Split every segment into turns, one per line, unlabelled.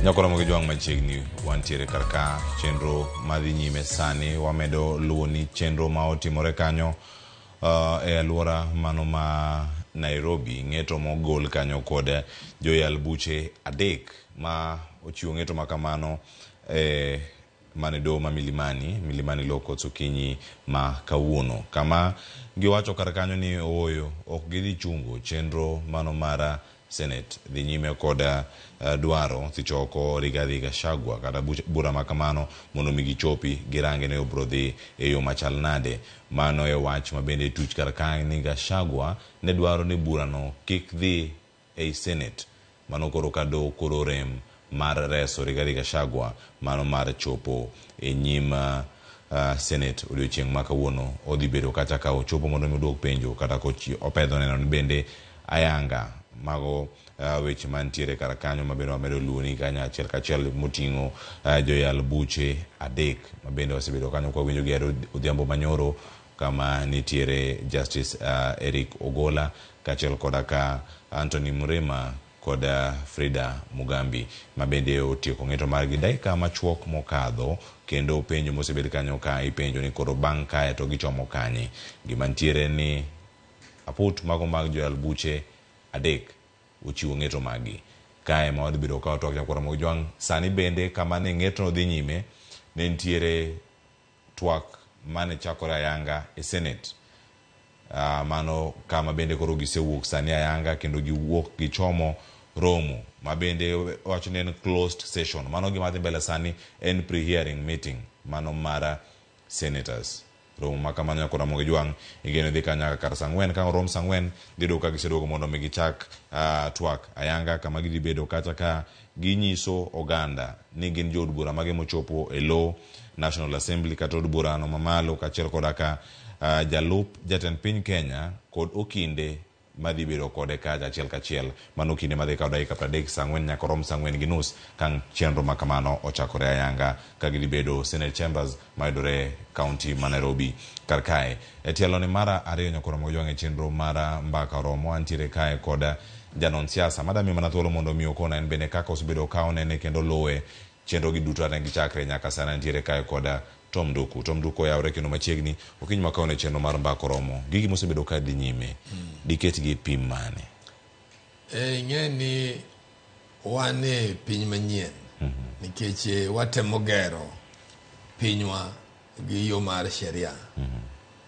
Nyakoromo gi jwang' machiegni wantiere kar ka chenro madhi nyime sani wamedo luwo ni chenro ma otimore kanyo e alwora mano ma Nairobi ng'eto mogol kanyo kod joyal buche adek ma ochiwo ng'eto ma kamano e mane doho ma Milimani, Milimani Law Courts okinyi ma kawuono kama giwacho kar kanyo ni ooyo ok gidhi chungo chenro mano mar Senate dhi nyime kod dwaro thicho oko Rigathi Gachagua kata bura ma kamano mondo mi gichopi girange ni obro dhi e yo machal nade. Mano e wach ma bende tuch kar kae ni Gachagua ne dwaro ni burano kik dhi ei Senate. Mano koro ka doho koro rem mar reso Rigathi Gachagua mano mar chopo e nyim Senate odiochieng' ma kawuono odhi bedo kacha ka ochopo mondo mi oduok penjo kata opedho neno ni bende ayanga mago weche mantiere kar kanyo mabende wamedo luwoni kanyo achiel kachiel moting'o joyal buche adek mabende wasebedo kanyo kwa winjo gi odhiambo manyoro kama nitiere Justice Eric Ogola kaachiel koda ka Anthony Mrima kod Frida Mugambi mabende otieko ng'eto margi dakika machuok mokadho kendo penjo mosebed kanyo ka ipenjo ni koro bang' kae to gichomo kanye. Gima ntiere ni aput mago mag joyal buche adek ochiwo ng'eto maggi. Kae ma wadhi bedo ka watwak nyakwar Ramogi Jwang' sani bende kama ne ng'etono dhi nyime ne nitiere twak mane chakore ayanga e Senate. Mano kama bende koro gisewuok sani ayanga kendo giwuok gichomo romo ma bende wacho ni en closed session. Mano gima dhi mbele sani en pre-hearing meeting mano mar senators. Romo ma kamano nyakwar Ramogi Jwang' igeno dhi kanyo nyaka kar saa ang'wen. Ka orom saa ang'wen dhi yudo ka giseduogo mondo mi gichak twak ayanga kama gidhi bedo kata ka ginyiso oganda ni gin jood bura mage mochopo e lo National Assembly kata od burano mamalo kaachiel koda ka jalup jatend piny Kenya kod okinde madhi bedo kode kacha achiel kachiel. Mano kinde madhi kawo dakika 30 saa ang'wen nyaka orom saa ang'wen gi nus ka chenro ma kamano ochakore ayanga ka gidhi bedo Senate Chambers mayudore kaunti ma Nairobi kar kae. E tielo ni mar ariyo nyakwar Ramogi Jwang' e chenro mar mbaka oromo antiere kae kod janon siasa madamiyo mana thuolo mondo mi okona en bende kaka osebedo ka onene kendo luwe chenro gi duto ane gichakre nyaka sani antiere kae kod Tom Nduku. Tom Nduku oyawre kendo machiegni okinyi ma kawuono e chenro mar mbaka oromo. Gigi mosebedo ka dhi nyime diketgi e pim mane?
Ing'e ni wan e piny manyien nikech watemo gero pinywa gi yo mar sheria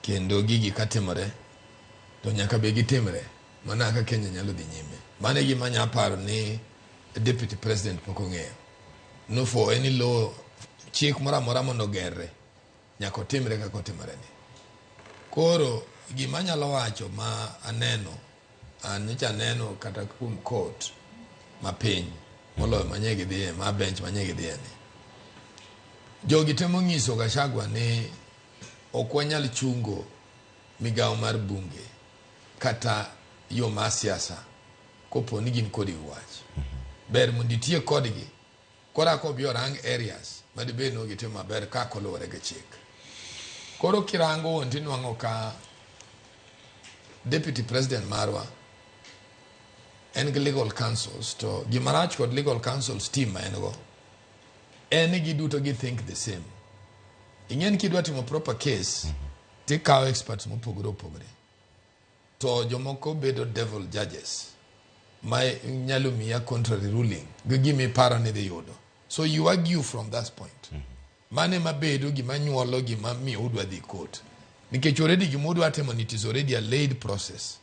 kendo gigi katimore to nyaka be gitimre mana kaka Kenya nyalo dhi nyime. Mano e gima anya paro ni deputy president pok ong'eyo. No for any law chik moro amora mondo ogerre nyaka otimre kaka otimore ni. Koro gima anyalo wacho ma aneno an nyocha aneno kata kuom court mapiny moloyo manye gidhiye ma bench manye gidhiye ni. Jogi temo nyiso Gachagua ni ok wanyal chungo migawo mar bunge kata yo mar siasa kopo ni gin kodi wach. Ber mondo itiek kodgi koro obi orang areas madibed ni gitimo maber kaka oluwore gi chik. Koro kirango wuon tinwang'o ka deputy president marwa en gi legal counsels to gimarach kod legal counsels team ma en go en ni giduto gi think the same. Ing'e ni kidwa timo proper case tikawo experts mopogore opogore to jomoko bedo devil judges ma nyalo miya contrary ruling gi gima iparo ni dhi yudo. So you argue from that point. Mano ema bedo gima nyuolo gima miyo udwa dhi court. Nikech already gima udwa timo ni it is already a laid process.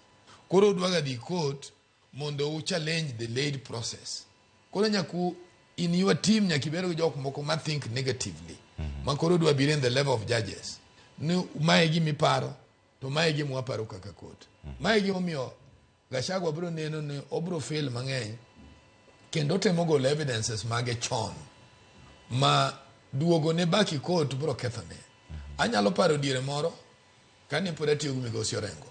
Koro udwa ga dhi court mondo u challenge the laid process. Koro nyaka in your team nyaka ibed gi jok moko ma think negatively. Ma koro dwa biro in the level of judges. Ni mae e gima iparo to mae e gima waparo kaka court. Mae e gima omiyo Gachagua biro neno ni obiro fail mang'eny kendo otemo golo evidences mage chon ma duogo ne back e court biro kethone. Anyalo paro diere moro kane pod atiyo gi Migosi Orengo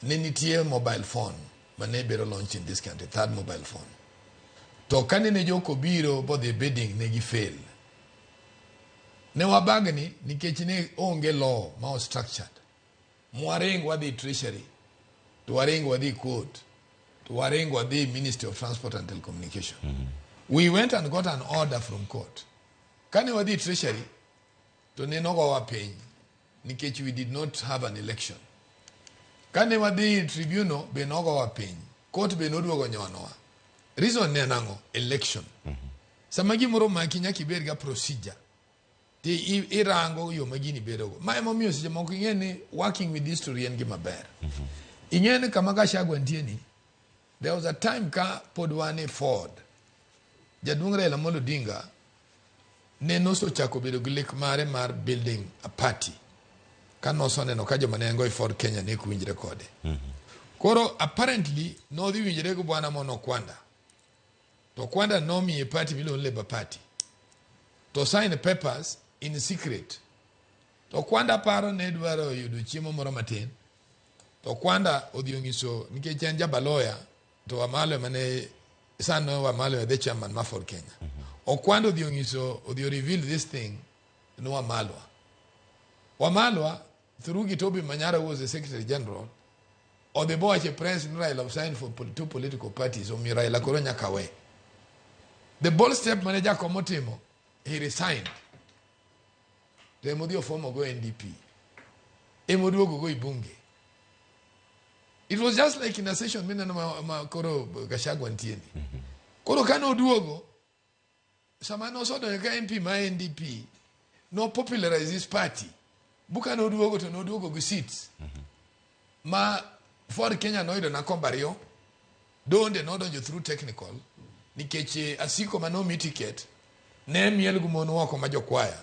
ne nitie mobile phone mane biro launch in this country, third mobile phone. To kane ne jok obiro bodhi bidding ne gi fail. Ne wabagni nikech ne onge law ma o structured. Mwaring wadhi treasury, to waring wadhi court, to waring wadhi Ministry of Transport and Telecommunication. We went and got an order from court. Kane wadhi treasury to ne nogowa piny nikech we did not have an election. Kane wadhi tribunal be nogowa piny. Court be noduogo nyonowa. Reason ne en ang'o? Election. Sama gimoro omaki nyaka ibed ga procedure. Ti irango yo ma gini bedogo. Ma emomiyo seche moko ing'e ni working with history en gima ber. Ing'e ni kama Gachagua nitie ni, there was a time ka pod wan e Ford. Jaduong' Raila Amolo Odinga ne nosechako bedo gi lek mare mar building a party. Ka nosoneno ka joma ne en go e Ford Kenya ne ok winjre kode. Koro apparently nodhi winjre gi bwana mono Kwanda. To Kwanda nomiye party miluongo ni Labour Party. To sign papers in secret. To Kwanda paro ne dwaro yudo chiemo moro matin. To Kwanda odhi onyiso nikech en jabaloya to Wamalo ema ne sano Wamalo e the chairman ma Ford Kenya. Okwanda odhi onyiso odhi o reveal this thing ne Wamalwa. Wamalwa through Gitobi Manyara who was the secretary general odhi bowacho e press ni Raila signed for two political parties omiyo Raila koro nyaka we. The bold step mane Jakom otimo, he resigned. To ema odhi ofomo go NDP. Ema oduogo go e bunge. It was just like in a session mineno ma koro Gachagua nitie ni. Koro kane oduogo, sama nosedonjo ka MP ma NDP, no popularize his party. Buka noduogo to noduogo gi seats. Ma Ford Kenya noyudo na kombe ariyo, Donde nodonjo through technical, nikech Asiko mane omi ticket, ne miel gi mon oko ma jokwaya,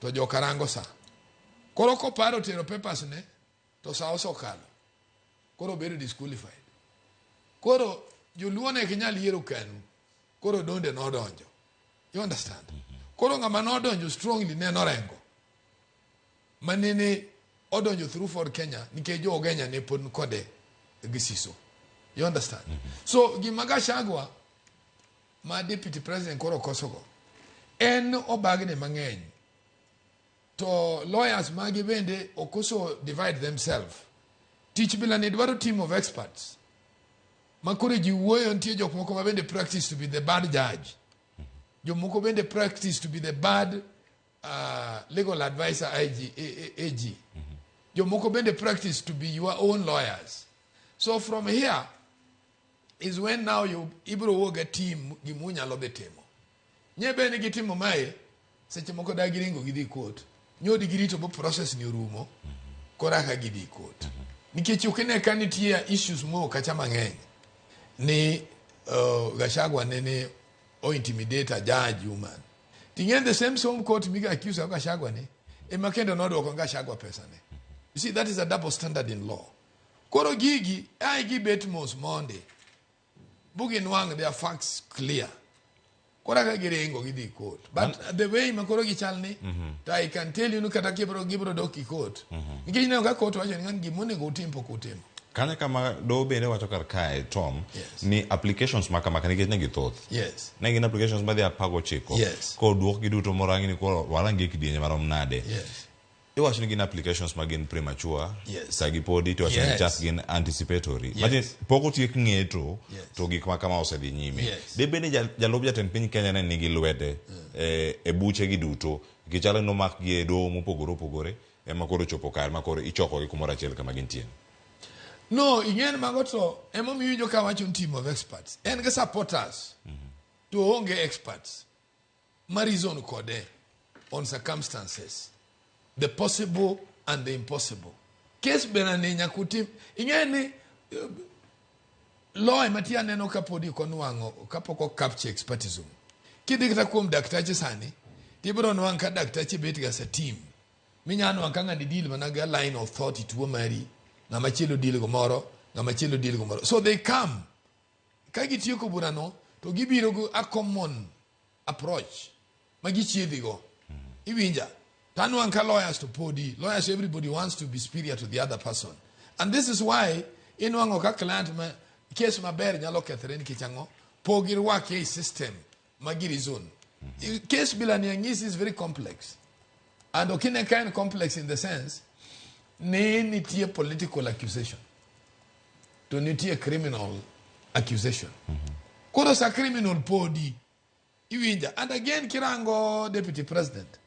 to joka rango sa. Koro koparo tero papers ne, to sa osekalo. Koro obedo disqualified. Koro joluo ne ok nyal yiero KANU. Koro Donde nodonjo. You understand? Koro ng'ama nodonjo strongly ne en Orengo. Manene odonjo through Ford Kenya nikech jo Ugenya ne pod kode gi siso. You understand? So gima Gachagua ma deputy president koro kosogo en obagne mang'eny to lawyers mage bende okoso divide themselves. Tich bila ni dwaro team of experts ma koro ji wuoyo nitie jok moko ma bende practice to be the bad judge. Jomoko bende practice to be the bad legal advisor IG, AG. Jomoko bende practice to be your own lawyers. So from here is when now you ibro wuok e team gimunyalo dhi timo. Nye bende gitimo mae seche moko da giringo gidhi court. Nyodi girito bo process ni orumo kora ka gidhi court. Nikech ok ine ka nitie issues mo kacha mang'eny ni Gachagua nene o intimidate a judge woman. Ting'e the same same court miga accuse Gachagua ni ema kendo nodwoko Gachagua pesa ne. You see that is a double standard in law. Koro gigi ai gibet mos monde. Bugi nwang' their facts clear. Koro ka giringo gidhi court. But the way ma koro gichal ni, to I can tell you ni kata gibro dok i court. Nikech ineno ka court wacho ni ng'an gima onego utim pok utimo.
Kanyo kama doho bende wacho kar kae Tom
Yes.
ni applications ma kama nikech ne githoth ne gin applications madhi 19 Koduokgi duto morangi ni koro warangi e kidienje marom nade iwacho ni gin applications ma gin premature sa gi podi to iwacho ni chak gin anticipatory. Matiende pok otiek ng'eto to gik ma kama osedhi nyime. Debed ni jalup jatend piny Kenya ne nigi lwete e buche gi duto nikech chalo ni nomakgi e doho mopogore opogore ema koro chopo kare ma koro ichokogi kumoro achiel kama gintie.
No, ing'e ni mago to emomiyo iwinjo ka wacho ni team of experts. En gi supporters to oonge experts ma reason kode on circumstances, the possible and the impossible. Case bende ni nyaka utim. Ing'e ni law ema ti aneno ka podi ok onwang'o kapok o capture expertism. Kidhi kata kuom daktache sani, tibiro nwang' ka daktache bet ga as a team. Minya nwang' ka ng'ani deal mana gi a line of thought e tuo mari, ng'ama chielo deal gomoro, ng'ama chielo deal gomoro. So they come. Ka gitieko burano, to gibiro gi a common approach ma gichiedhi go. Iwinja? To anwang' ka lawyers to podi. Lawyers, everybody wants to be superior to the other person. And this is why inwang'o ka client ma case maber nyalo kethre nikech ang'o? Pok girwake e system ma gi reason. Case bila ni anyisi is very complex. And ok ine ka en complex in the sense ni nitie political accusation to nitie criminal accusation. Koro sa criminal podi. Iwinja. And again kirango deputy president.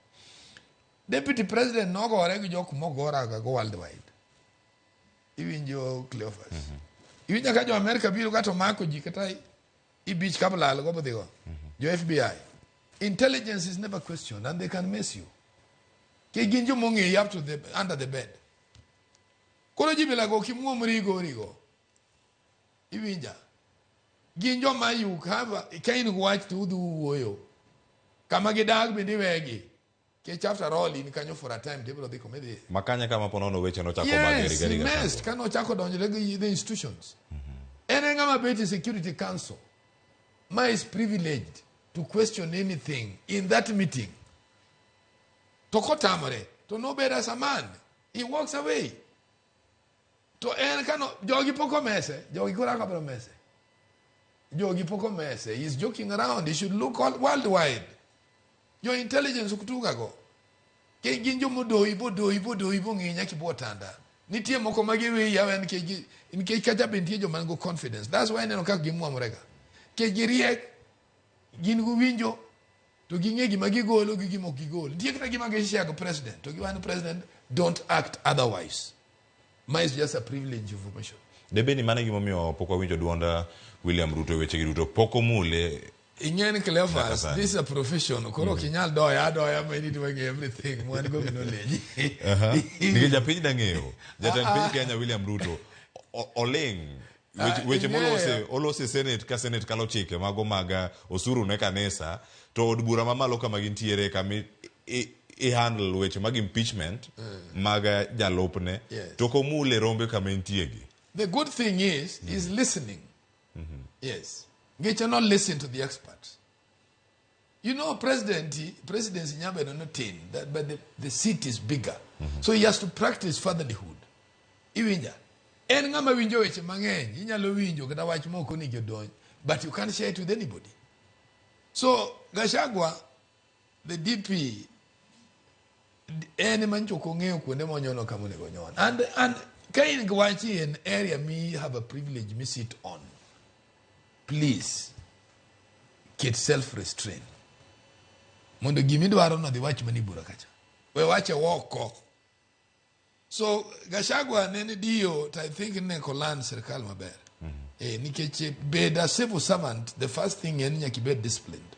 Deputy president nogore gi jok mogora ga go worldwide. Iwinjo Cleophas. Iwinjo ka jo America biro ka to mako ji kata i beach kablal go bodhigo. Jo FBI. Intelligence is never questioned and they can mess you. Ke gin joma ong'eyi up to the under the bed. Koro ji bilago ok imuomri igorigo. Iwinja. Gin joma you have ka in gi wach to udhi uwuoyo. Kama gidag bende iwegi. Nikech after all in kanyo for a time to ibiro dhi kuma idhiye.
Makanye kama po nono weche nochako mag
Yes, he
Rigathi
messed
Gachagua.
kane ochako donjore gi the institutions. En e ng'ama bet e Security Council ma is privileged to question anything in that meeting. To kotamore, to nobed as a man. He walks away. To en kano, jogi pok omese, jogi koro aka biro mese. Jogi pok omese. He's joking around. He should look all worldwide. Jo intelligence ok tuga go. Ke gin jomodoyi bodoyi bodoyi bong'eyi nyaka ibuo otanda. Nitie moko ma giweyi aweya nikech gi nikech kacha be nitie joma nigo confidence. That's why ineno kaka gimwamore ga. Nikech giriek, gin gi winjo, to ging'e gima gigolo gi gima ok gigol. Nitie kata gima gishare gi president, to giwacho ni president don't act otherwise. Ma is just a privilege information.
Debed ni mano e gimomiyo pok wawinjo duond William Ruto e wechegi duto. Pok omule
Ing'e ni
nyaka
Cleophas,
sani.
this is a profession. Koro ok inyal doya adoya ma in idwa ng'eyo everything. Wan go knowledge.
Nikech japiny dang'eyo. Jatend piny Kenya William Ruto oling'. Weche, weche molose olose Senate ka Senate kalo chike mago mag osuru ne kanisa to od bura mamalo kama gintiere kama i handle weche mag impeachment mag jalupne to ok omule rombe kama entie gi.
The good thing is, he's listening. Yes. Ngeche not listen to the experts. You know, presidency nyabedo no tin, that, but the seat is bigger. So he has to practice fatherlyhood. Iwinja. En ng'ama winjo weche mang'eny, inyalo winjo kata wach moko onego odonj, but you can't share it with anybody. So Gachagua, the DP, en ema nyocha ok ong'eyo kuonde monyono kama onego onyon. And ka in gi wach in area mi have a privilege mi sit on, please ket self restraint. Mondo gima idwaro no dhi wach mani bura kacha. We wache oko. So Gachagua ne ni diyo to I think ne kolan sirkal maber. Nikech bed a civil servant, the first thing en nyaka ibed disciplined.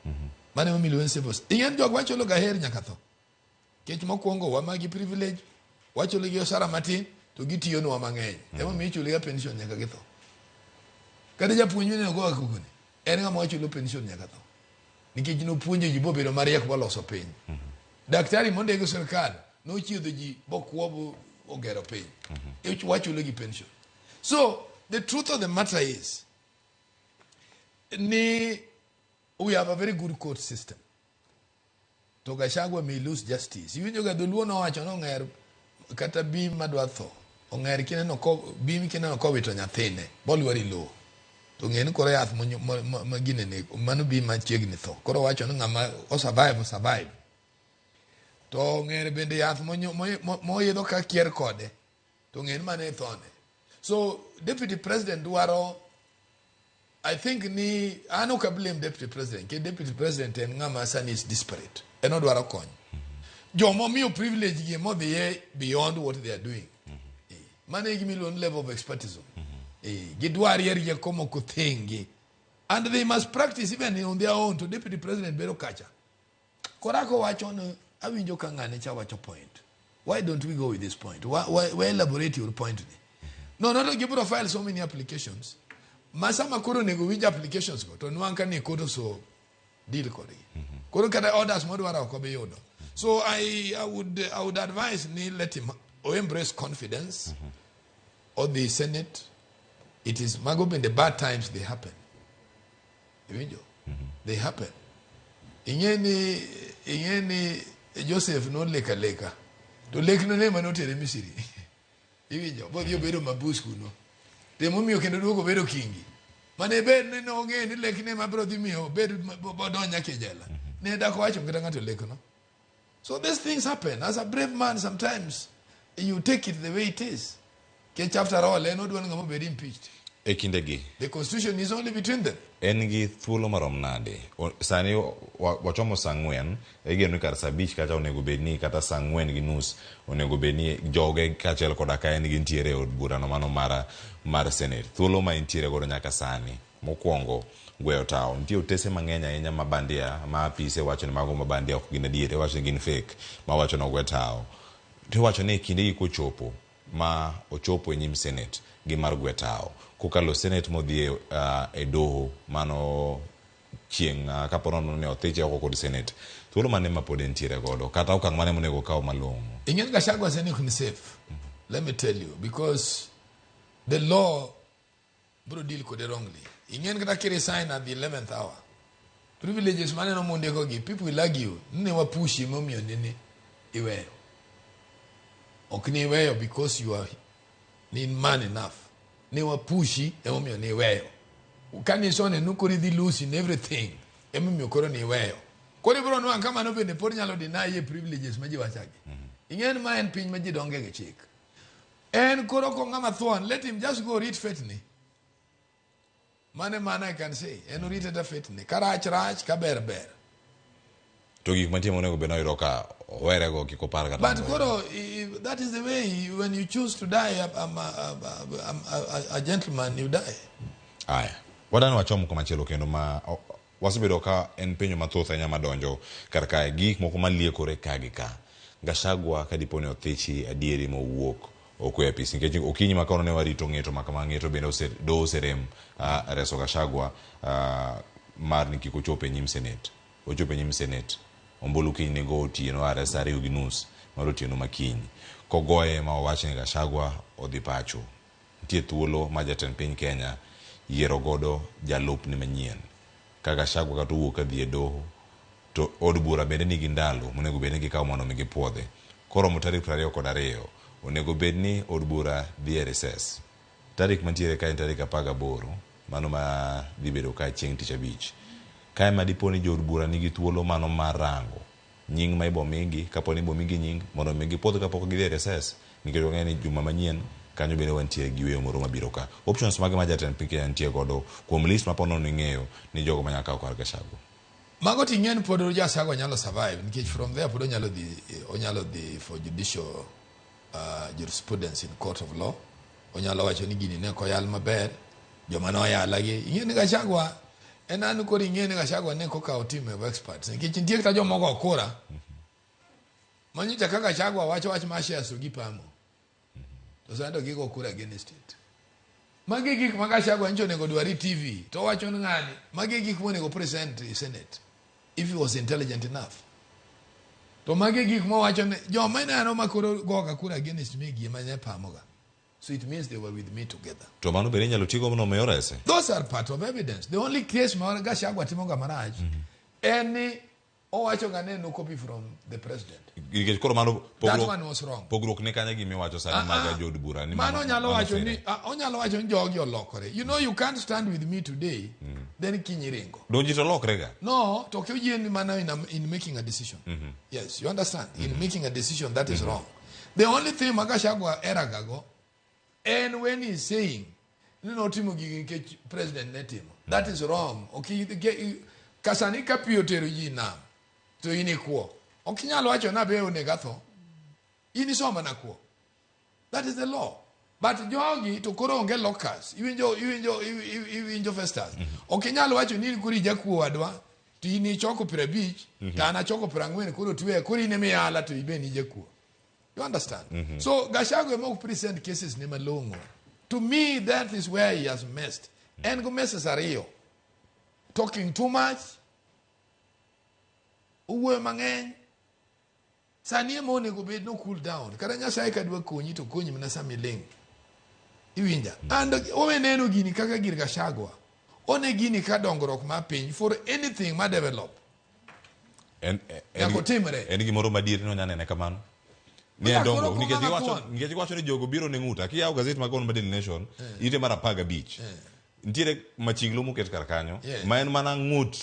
Mano emomiyo iluonge ni civil. Ing'e jok wachulo ga her nyaka tho. Nikech mokwongo wamagi privilege, wachulo gi osara matin to gitiyonwa mang'eny. Emomiyo ichulo ga pension nyaka githo. Kata japuonj mineno goa koko ni, en ng'ama wachulo pension nyaka tho. Nikech nopuonjo ji bobedo mariek boloso piny. Daktari mondik gi sirkal nochiedho ji bokuo bo ogero piny. Wachulo gi pension. So the truth of the matter is ni we have a very good court system. To Gachagua may lose justice. Iwinjo ga dholuo nowacho ni ong'er kata bim madwa tho. Ong'er kineno ko bim kineno kowito nyathine bolwar e lowo. To ng'e ni koro yath ma gine ne mano bim machiegni tho. Koro wacho ni ng'ama o survive o survive. To ong'er bende yath moidho ka kier kode to ng'e ni mano e thone. So deputy president dwaro I think ni an ok blame deputy president ke deputy president en ng'ama sani is desperate. En odwaro kony. Joma omiyo privilege gi modhiye beyond what they are doing. Mano e gima iluongo ni level of expertism. Gidwar rieko moko thenge. And they must practice even on their own. To deputy president bedo kacha. Korako wacho ni awinjo ka ng'ane cha wacho point. Why don't we go with this point? Why elaborate your point ni? No, not gibiro file so many applications. Ma sama koro onego winj applications go to nwang' ka ni court oso deal kodgi. Koro kata orders modwaro ok obi yudo. So I would advise ni let him o embrace confidence of the Senate. It is mago bende bad times they happen. Iwinjo? They happen. Ing'e ni Joseph noleko aleka. To lekno ne ema notere Misri. Iwinjo? Bodhi obedo mabus kuno. To emomiyo kendo duogo bedo kingi. Mane bed ni nong'e ni lekne ma biro dhi miyo obed bodonj nyaka e jela. Ne dak owacho kata ng'ato lekno. So these things happen. As a brave man, sometimes you take it the way it is. Nikech after all, en odwa ni ng'ama obed impeached.
E kindegi.
The constitution is only between them.
En gi thuolo marom nade? Sani wachomo saa ang'wen, igeno ni kar saa abich kacha onego bed ni kata saa ang'wen gi nus onego bed ni joge kaachiel koda ka en gintiere e od burano mano mar, mar Senate. Thuolo ma entiere godo nyaka sani, mokwongo gweyo tawo. Nitie otese mang'eny ahinya ma bandia ma apise wacho ni mago ma bandia ok gin adier, iwacho ni gin fake ma wacho ni ogwe tawo. Tiwacho ni e kindegi kochopo ma ochopo e nyim Senate gi mar gwe tawo. Kokalo Senate modhi e, e doho mano chieng' uh, kapo nono ni othiche oko kod Senate. Thuolo mane ma pod entiere godo kata okang' mane monego okaw malong'o?
Ing'e ni Gachagua sani ok ni safe. Let me tell you because the law bro deal kode wrongly. Ing'e ni kata kiresign at the 11th hour. Privileges maneno mondiko gi people will argue ni ne wapushi momiyo nini iweyo. Ok ni iweyo because you are ni man enough. Ne wapushi emomiyo ni iweyo. Kani isone nu koro idhi lose in everything emomiyo koro ni iweyo. Koro ibiro nwang' ka mano bende pod nyalo deny ye privileges ma ji wachagi. Ing'e ni ma en piny ma ji donge gi chik. En koro ko ng'ama thuon, let him just go read fate ni. Mane mana I can say. En orit ata fate ni. Ka rach rach, ka ber ber.
To gik mantie monego bed ni oyudo ka owerego kik opar kata
But
mondo-
koro, that is the way when you choose to die, a gentleman, you die.
Aya. Wadani wachom komachielo kendo ma wasebedo ka en penjo mathoth ahinya madonjo kar kae gik moko maliekore ka gi ka. Gachagua ka dipo ni othichi adieri mowuok oko e apis nikech okinyi ma kawuono ne warito ng'eto ma kama ng'eto bende ose, doho oserem reso Gachagua mar ni kik ochop e nyim Senate. Ochopo e nyim Senate. Ombulu kiny nigo otieno are saa 2:30 mar otieno ma kiny. Kogoye ma owach ni Gachagua odhi pacho. Nitie thuolo ma jatend piny Kenya yiero godo jalupne manyien. Ka Gachagua kata owuok ka dhi e doho to od bura bende nigi ndalo monego bed ni gikawo mondo mi gipuodhe. Koromo tarik 22 onego bed ni od bura dhi e recess. Tarik mantiere ka en tarik 18 mano ma dhi bedo ka chieng' tich abich. Kae ma dipo ni jood bura nigi thuolo mano mar rango nying ma ibo migi kapo ni ibo migi nying mondo mi gipuodh kapok gidhi e recess nikech wang'eyo ni juma manyien kanyo bende wantie gi yueyo moro mabiro ka. Options mage ma jatend piny Kenya nitie godo kuom list ma ponono ing'eyo ni jogo manyalo kawo kar Gachagua.
Mago to ing'e ni pod Gachagua nyalo survive nikech from there pod onyalo dhi for judicial jurisprudence in court of law. Onyalo wacho ni gini ne ok oyal maber, joma noyalagi. Ing'e ni Gachagua en an koro ing'e ni Gachagua ne kokawo team of experts nikech nitie kata joma ogo kura manyicha ka Gachagua wacho wach mar shares to gipamo to sani to gigo kura against it. Magi gik ma Gachagua nyicha onego dwar e TV to owacho ni ng'ani magi gik monego present e Senate if he was intelligent enough. To magi gik mowacho ni joma ineno ma koro goga kura against me gi ema ne pamoga. So it means they were with me together.
To mano bende inyalo tigo mondo mi orese.
Those are part of evidence. The only case ma Gachagua timoga marach en ni owacho ga ne no copy from the president.
Nikech koro mano
That one was wrong.
Pogruok ne kanye gimiwacho sani mag jood bura ni
mano nyalo
mano
wacho ni
fere.
Onyalo wacho ni jogi olokore. You know you can't stand with me today then kiny iringo.
Donji to lokre ga.
No, to ok oyie ni mana in making a decision. Yes, you understand? In making a decision that is wrong. The only thing ma Gachagua eragago en when he's saying ni notimo gigi nikech president ne timo. That is wrong. Ok kasani ka pi otero ji nam to in ikwo. Ok inyal wacho na be onego atho. In isomo na kwo. That is the law. But jogi to koro onge locus. Iwinjo Festus. Ok inyal wacho ni koro ijakuo wadwa to in ichoko 50 to an achoko 40 koro tiweya koro in emiyala to ibe ni ijakuo. You understand? So Gachagua ema ok present cases ne malong'o. To me that is where he has messed. En go messes ariyo. Talking too much. Owuoyo mang'eny. Sani ema onego bed no cool down. Kata Nyasaye ka dwa konyi to konyi mana sama iling'. Iwinja? And owe neno gini kaka gir Gachagua. One gini ka dongruok mar piny for anything ma develop.
En,
Nyaka otimre.
En gimoro madier ni onya nene kamano. Ni
Oya,
en dongruok
koro
nikech
kong'ama
iwacho
thuon.
Nikech iwacho ni jogo biro ne ng'uta. Kiyawo gazet ma kawuono mar Daily Nation, ite mar 15. Nitiere machiglo moket kar kanyo ma en mana ng'ut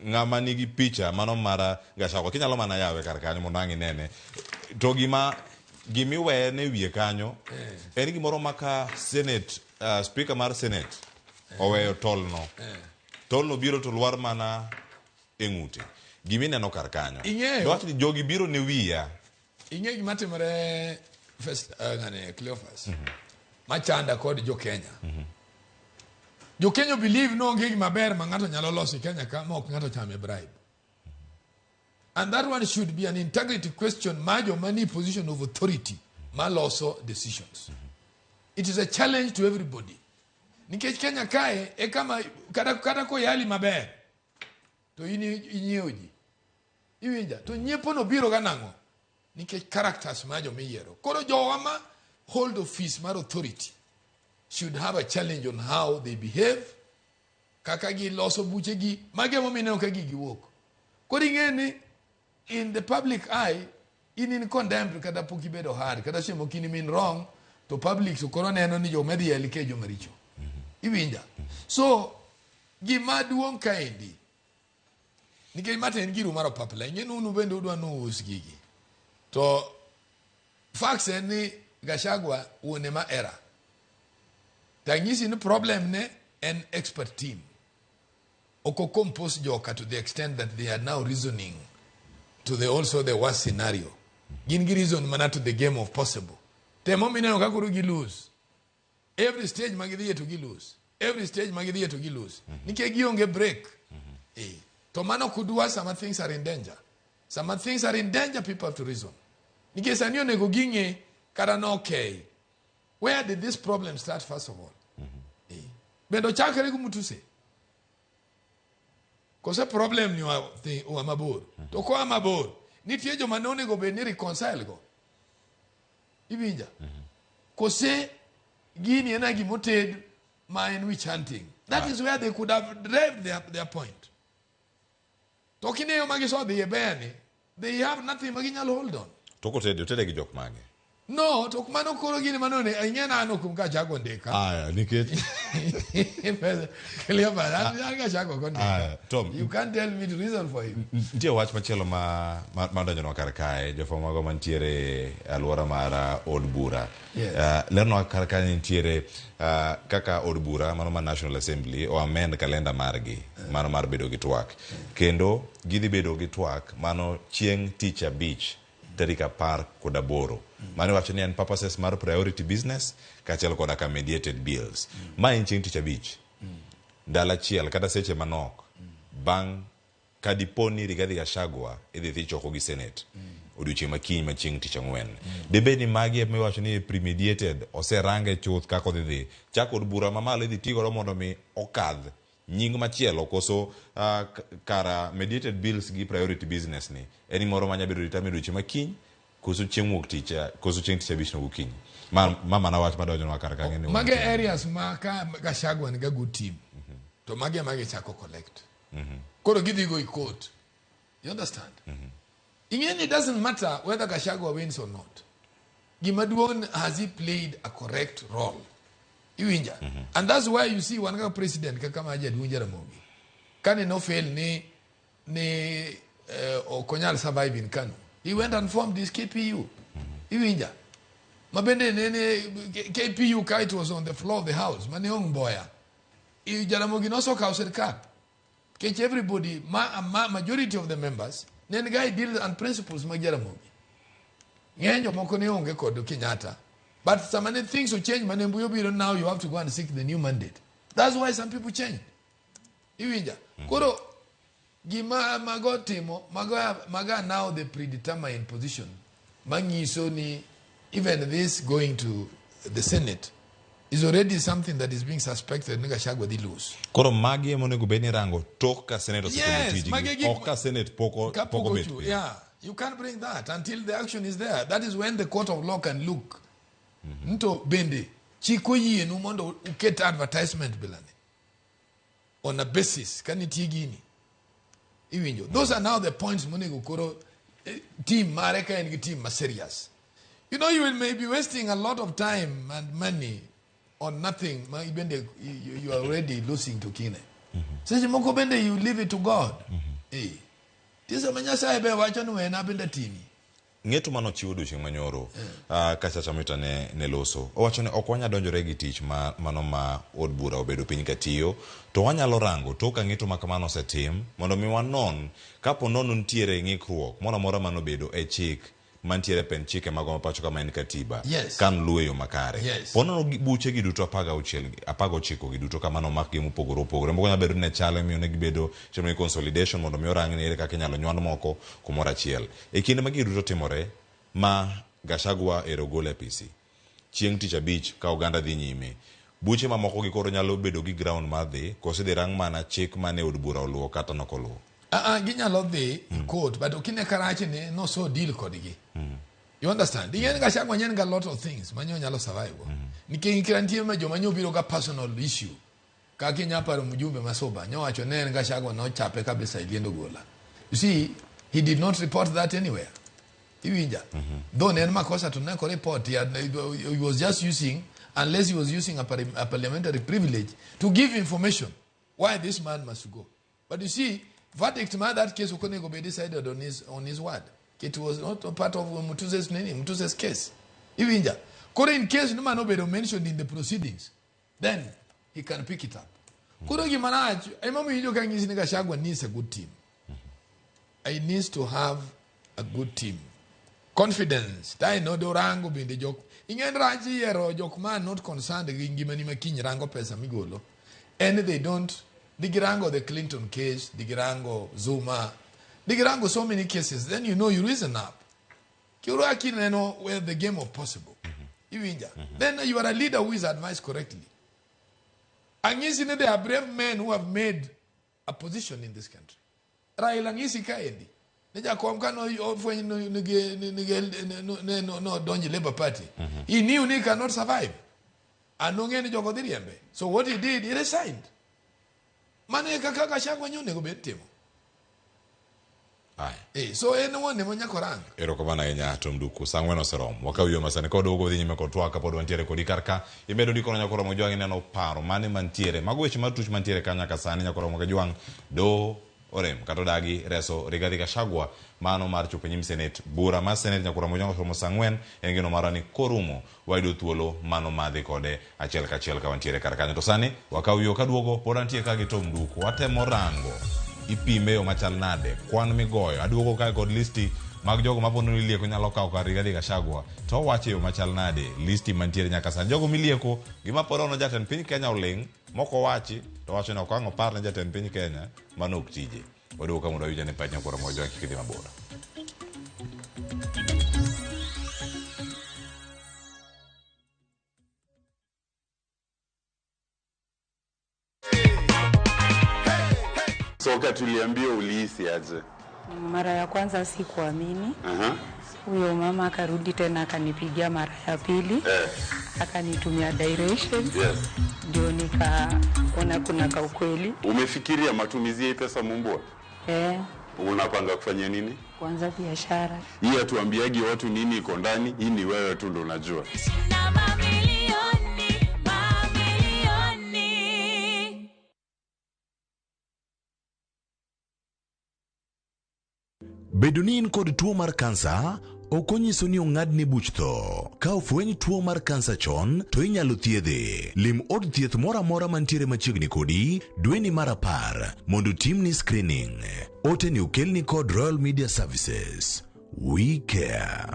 ng'ama nigi picha mano mar Gachagua. Kinyalo mana yawe kar kanyo mondo ang' inene. To gima gimiweye ne wiye kanyo en gimoro ma ka Senate, speaker mar Senate Oweyo tolno. Tolno biro to lwar mana e ng'ute. Gima ineno kar kanyo.
Ing'eyo.
Dwach ni jogi biro ne wiya.
Ing'e gima timore first ng'ane Cleophas. Machanda kod jo Kenya. Jo Kenya believe no onge gima ber ma ng'ato nyalo loso e Kenya ka ma ok ng'ato chame bribe. And that one should be an integrity question ma joma ni position of authority ma loso decisions. It is a challenge to everybody. Nikech Kenya kae e kama kata koyali maber to in inyiewo ji. Iwinja? To nyiepo no biro ga nang'o? Nikech characters ma joma iyiero. Koro jowa ma hold office mar authority should have a challenge on how they behave, kaka giloso buchegi, magi emomiyo ineno ka gigi wuok. Koro ing'e ni in the public eye in condemned kata pok ibedo hard, kata seche moko in mean wrong, to public to koro neno ni joma dhi yali ke joma richo. Iwinja? So gima duong' kaendi nikech ma to en giru mar opapla, ing'e ni unu bende udwa ni uus gigi. To facts en ni Gachagua wuon ema era. Tang'isi ni problem ne en expert team. Ok o compose joka to the extent that they are now reasoning to the also the worst scenario. Gin gi reason mana to the game of possible. Temo mineno ka koro gi lose. Every stage ma gidhiye to gi lose. Every stage ma gidhiye to gi lose. Nikech gionge break. To mano kudwa sama things are in danger. Sama things are in danger, people have to reason. Nikech sani onego ging'e kata no okay. Where did this problem start first of all? Bende ochakre gi Mutuse. Kose problem ni oa mabor. To koa mabor, nitie joma ne onego bed ni reconcile go. Iwinja? Kose gini en gimoted ma en witch hunting. That is where they could have derived their point. To kineno ma gisodhi e beni, they have nothing ma ginyalo hold on.
To kotede, otede gi jok mage?
No, to ok mano koro gini mano ne ing'e na an ok Gachagua ndika.
Aya, nikech
Cleophas, an Gachagua ok ondika.
Aya, Tom.
You can't tell me the reason for him.
Nitie wach machielo ma donjonwa kar kae, jofwambo mago mantiere e alwora mar od bura. Lernwa kar kae nitiere kaka od bura mano mar National Assembly o amend kalenda margi mano mar bedo gi twak. Kendo gidhi bedo gi twak mano chieng' tich abich tarik 18. Mano iwacho ni en purposes mar priority business kaachiel koda ka mediated bills. Ma en chieng' tich abich. Ndalo achiel kata seche manok bang' ka dipo ni Rigathi Gachagua idhi dhi choko gi Senate odiochieng' ma kiny ma chieng' tich ang'wen. Dibed ni magi ema iwacho ni premediated oserange chuth kaka odhi dhi. Chak od bura mamalo idhi ti godo mondo mi okadh nying machielo koso kara mediated bills gi priority business ni en moro manya bedo determined odiochieng' ma kiny koso chieng' wuok tich koso chieng' tich abich no gokinyi. Ma mana wach madonjonwa kar kanyo ni
Mage areas ma ka Gachagua niga good team. To mage ema gichako collect. Koro gidhi go e court. You understand? Ing'e ni it doesn't matter whether Gachagua wins or not. Gima duong' has he played a correct role? Iwinja? And that's why you see wan kaka president kaka ma jaduong' Jaramogi. Kane no fail ni ok onyal survive in Kanu. He went and formed his KPU. Iwinja? Ma bende nene KPU ka it was on the floor of the house. Mane ong Mboya. Jaramogi nosokawo sirkal. Nikech everybody, ma majority of the members, ne en ga ideals and principles mag Jaramogi. Ng'eny jomoko ne onge kod Kenyatta. But sama ne things will change, mane Mbuyu obiro, now you have to go and seek the new mandate. That's why some people changed. Iwinja? Koro gima mago timo, mago are now the predetermined position manyiso ni even this going to the Senate is already something that is being suspected ni Gachagua dhi lose.
Koro magi ema onego bed ni rango tok ka Senate osetimo
Yes,
tijgi.
magi gik
Ok ka Senate
Ka
pok
pok
obet
ochu-
piny.
Yeah, you can't bring that until the action is there. That is when the court of law can look. Nto bende chik oyienu mondo uket advertisement bilani on a basis ka nitie gini. Iwinjo. Those are now the points monego koro team mare ka en gi team ma serious. You know you will may be wasting a lot of time and money on nothing ma bende you are already losing to kine. Seche moko bende you leave it to God. Tisa ma Nyasaye be wacho ni wena bende timi.
Ng'eto mane ochiwo odiochieng' manyoro ka Chacha Mwita ne loso, owacho ni ok wanyal donjore gi tich ma mano ma od bura obedo piny katiyo, to wanyalo rango tok ka ng'eto ma kamano osetim mondo mi wanon kapo nono nitiere ng'ikruok moro amora mane obedo e chik mantiere e pend chike magwa ma pacho ka ma en katiba ka noluwe e yo makare. Po nono buche gi duto 19 gi duto kama nomakgi mopogore opogore. Moko nyalo bedo ni ne chal emomiyo ne gibedo chiemo ni consolidation mondo mi orang ni ere kaka inyalo nywand moko kumoro achiel. E kinde ma gigi duto timore, ma Gachagua ero gol e apisi chieng' tich abich ka oganda dhi nyime, buche mamoko gi koro nyalo bedo gi ground mar dhi koso idhi rang mana chik mane od bura oluwo kata nok oluwo?
Ginyalo dhi e court, but ok ine karach ni no so deal kodgi. You understand? Ing'e ni Gachagua nyen ga lot of things ma nyo nyalo survive go. Nikech kira nitie ma joma nyo biro ga personal issue. Kaka inya paro mjumbe ma Suba, nyo wacho ne en Gachagua nochape kabisa e liend Ogola. You see, he did not report that anywhere. Iwinja? Though ne en makosa to ne ok report, he was just using, unless he was using a parliamentary privilege to give information why this man must go. But you see, verdict ma that case ok onego be decided on his word. It was not a part of Mutuse's nini, Mutuse's case. Iwinja? Koro in case no man obedo mentioned in the proceedings, then he can pick it up. Koro gima rach, ema omiyo ka ng'isi ni Gachagua needs a good team. He needs to have a good team. Confidence. Tai no do rango bende jok. Ing'en rach yiero jok ma not concerned gi ngimani ma kiny rango pesa migolo. And they don't. Digirango the Clinton case, Digirango Zuma, Digirango so many cases. Then you know you reason up. Kiuro akineno where the game of possible. Iwinja. Then you are a leader who is advised correctly. Ang'isi ni there are brave men who have made a position in this country. Raila ng'isi kaendi. Ne jakom ka no ofweny no no no no donji Labour Party. He knew he cannot survive. And nong'e ni jogo dhi riembe. So what he did, he resigned. Mano e kaka Gachagua nyo onego bed timo. So en wuon ema nyaka orang.
Erokamano ahinya Tom Duku. Saa ang'wen oseromo. Wakaw yo masani ka waduogo wadhi nyime kod twak kapod wantiere kodi kar ka. Imedo ndiko na Nyakoromo Jwang' ineno paro mane mantiere. Mago weche mar tuch mantiere ka nyaka sani Nyakoromo Jwang' do orem kata odagi reso Rigathi Gachagua mano mar chopo e nyim Senate. Bura mar Senate Nyakoromo Jwang' oseromo saa ang'wen en geno marwa ni korumo wayudo thuolo mano madhi kode achiel kachiel ka wantiere kar kanyo. To sani wakaw yo kaduogo pod antie ka gi Tom Duku. Watemo rango ipime yo machal nade kwan migoyo. Aduogo kae kod listi mag jogo mapondo ni lieko nyalo kawo kar Rigathi Gachagua to owacho e yo machal nade listi mantiere nyaka sani. Jogo milieko gima pod ono jatend piny Kenya oling' moko wachi to wacho ni ok ang' opar ne jatend piny Kenya mano ok tije. Waduogo ka mondo wawinj ane pach Nyakoromo Ojwang' kik idhi mabor.
Soka tuliambia ulihisi aje?
Mara ya kwanza sikuamini. Huyo mama akarudi tena akanipigia mara ya pili. Akanitumia direction. Ndio nikaona kuna kaukweli.
Umefikiria matumizi ya pesa Mumbua? Unapanga kufanya nini?
Kuanza biashara.
Hii hatuambiagi watu nini iko ndani, hii ni wewe tu ndo unajua.
Bedo ni in kod tuo mar kansa ok onyiso ni ong'adni buch tho. Ka ofweny tuo mar kansa chon to inyalo thiedhe. Lim od thieth moro amora mantiere machiegni kodi dweni mar 10 mondo timni screening. Ote ni okelni kod Royal Media Services. We care.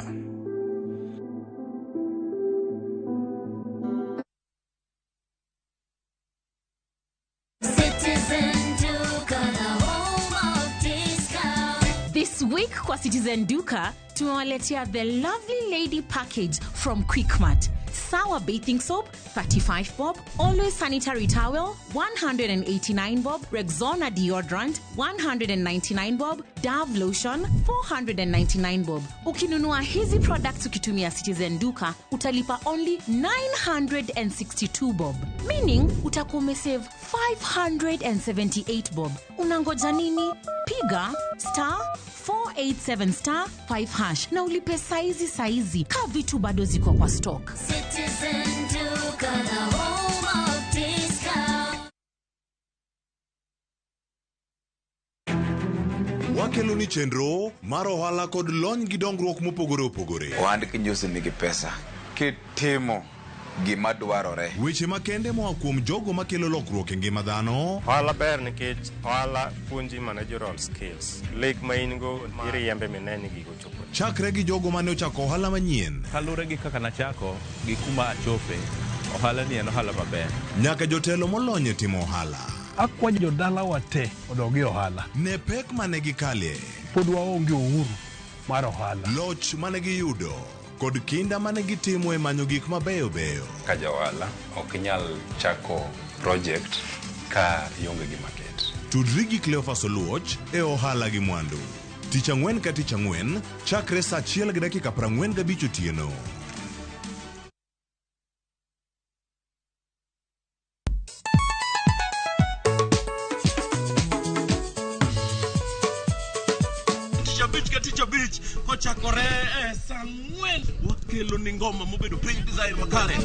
This week kwa Citizen Duka tumewaletea the Lovely Lady package from Quickmart. Sour bathing soap 35 bob, Always sanitary towel 189 bob, Rexona deodorant 199 bob, Dove lotion 499 bob. Ukinunua hizi products ukitumia Citizen Duka utalipa only 962 bob, meaning utakuwa umesave 578 bob. Unangoja nini? Piga star 487 star 5 hash na ulipe saizi saizi ka vitu bado ziko kwa stock.
Citizen Duka, the home of discount.
Wakelo ni chenro mar ohala kod lony gi dongruok mopogore opogore.
Ohand kinyosi nigi pesa kitimo gima dwarore.
Weche makende moa kuom jogo makelo lokruok e ngima dhano.
Ohala ber nikech ohala puonji managerial skills. Lek ma in go iriembe mine ni gigo chopo.
Chakre gi jogo mane ochako ohala manyien.
Kaluwore gi kaka nachako gi kuma achope, ohala ni en ohala maber.
Nyaka jotelo molony e timo ohala.
Akwayo jodalawa te odog e ohala.
Ne pek mane gikale.
Pod waonge uhuru mar ohala.
Loch mane giyudo kod kinda mane gitimo e manyo gik mabeyo beyo.
Ka ja ohala ok inyal chako project ka ionge gi market.
Tudri gi Cleophas Oluoch e ohala gi mwandu. Tich ang'wen ka tich ang'wen chakre saa 1:45 otieno.
Tich abich ka tich abich kochakore e saa ang'wen wakelo ni ngoma mobedo piny design makare.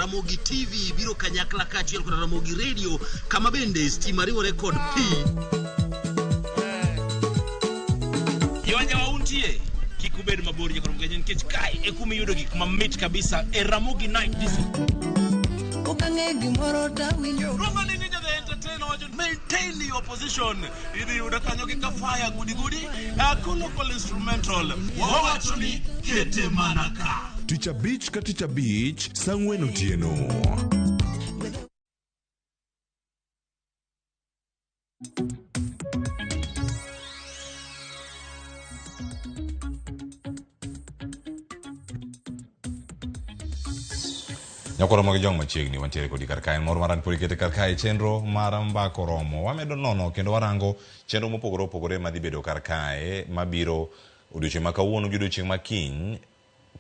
Ramogi TV biro kanyakla kaachiel kod Ramogi Radio kama bende stima riwore kod pi.
Jowanjawa untie kik ubed mabor nyaka rom nikech kae e kuma iyudo gik mamit kabisa e Ramogi Night Disco.
Ok ang'e gimoro tawinjo.
Roma ni Ninja the Entertainer wacho maintain your position. Idhi yudo kanyo gi kafaya gudi gudi local instrumental. Wawacho ni kete mana ka.
Tich abich ka tich abich saa ang'wen otieno.
Nyakoro mag jong machiegni wantiere kodi kar kae moro mar an pod ikete kar kae chenro mar mbako romo wamedo nono kendo warango chenro mopogore opogore madhi bedo kar kae mabiro odiochieng' ma kawuono gi odiochieng' ma kiny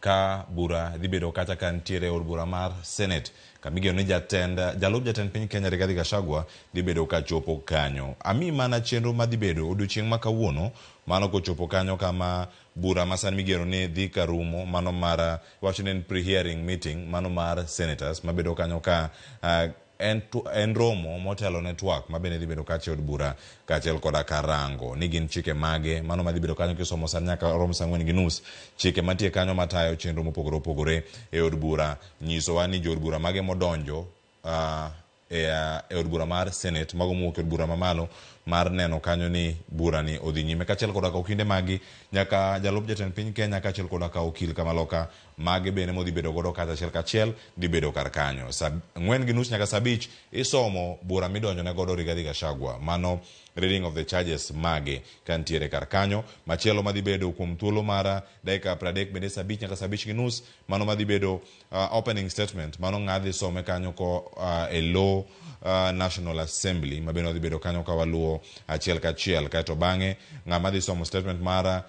ka bura dhi bedo kata ka nitiere od bura mar Senate kamigeno ni jalup jatend piny Kenya Rigathi Gachagua dhi bedo ka chopo kanyo. Ami mana chenro madhi bedo odiochieng' ma kawuono mano kochopo kanyo kama bura ma sani migeno ni dhi karumo mano mar wacho ni en pre-hearing meeting mano mar senators mabedo kanyo ka en romo motelo ne twak mabende dhi bedo kacha e od bura kaachiel koda karango ni gin chike mage mano madhi bedo kanyo kisomo sani nyaka rom saa 4:30 chike mantie kanyo matayo chenro mopogore opogore e od bura nyisowa ni jood bura mage modonjo e od bura mar Senate mago mowuok e od bura mamalo mar neno kanyo ni bura ni odhi nyime kaachiel koda ka okinde magi nyaka jalup jatend piny Kenya kaachiel koda ka okil kamaloka mage bende modhi bedo godo kata achiel kachiel dhi bedo kar kanyo. Saa 4:30 nyaka saa 5 isomo bura midonjo ne godo Rigathi Gachagua mano reading of the charges mage kantiere kar kanyo. Machielo madhi bedo kuom thuolo mar dakika 30 bende saa 5 nyaka saa 5:30 mano madhi bedo opening statement mano ng'adhi some kanyo ko e law National Assembly mabende odhi bedo kanyo ka waluwo achiel kachiel kaeto bang'e ng'ama dhi somo statement mar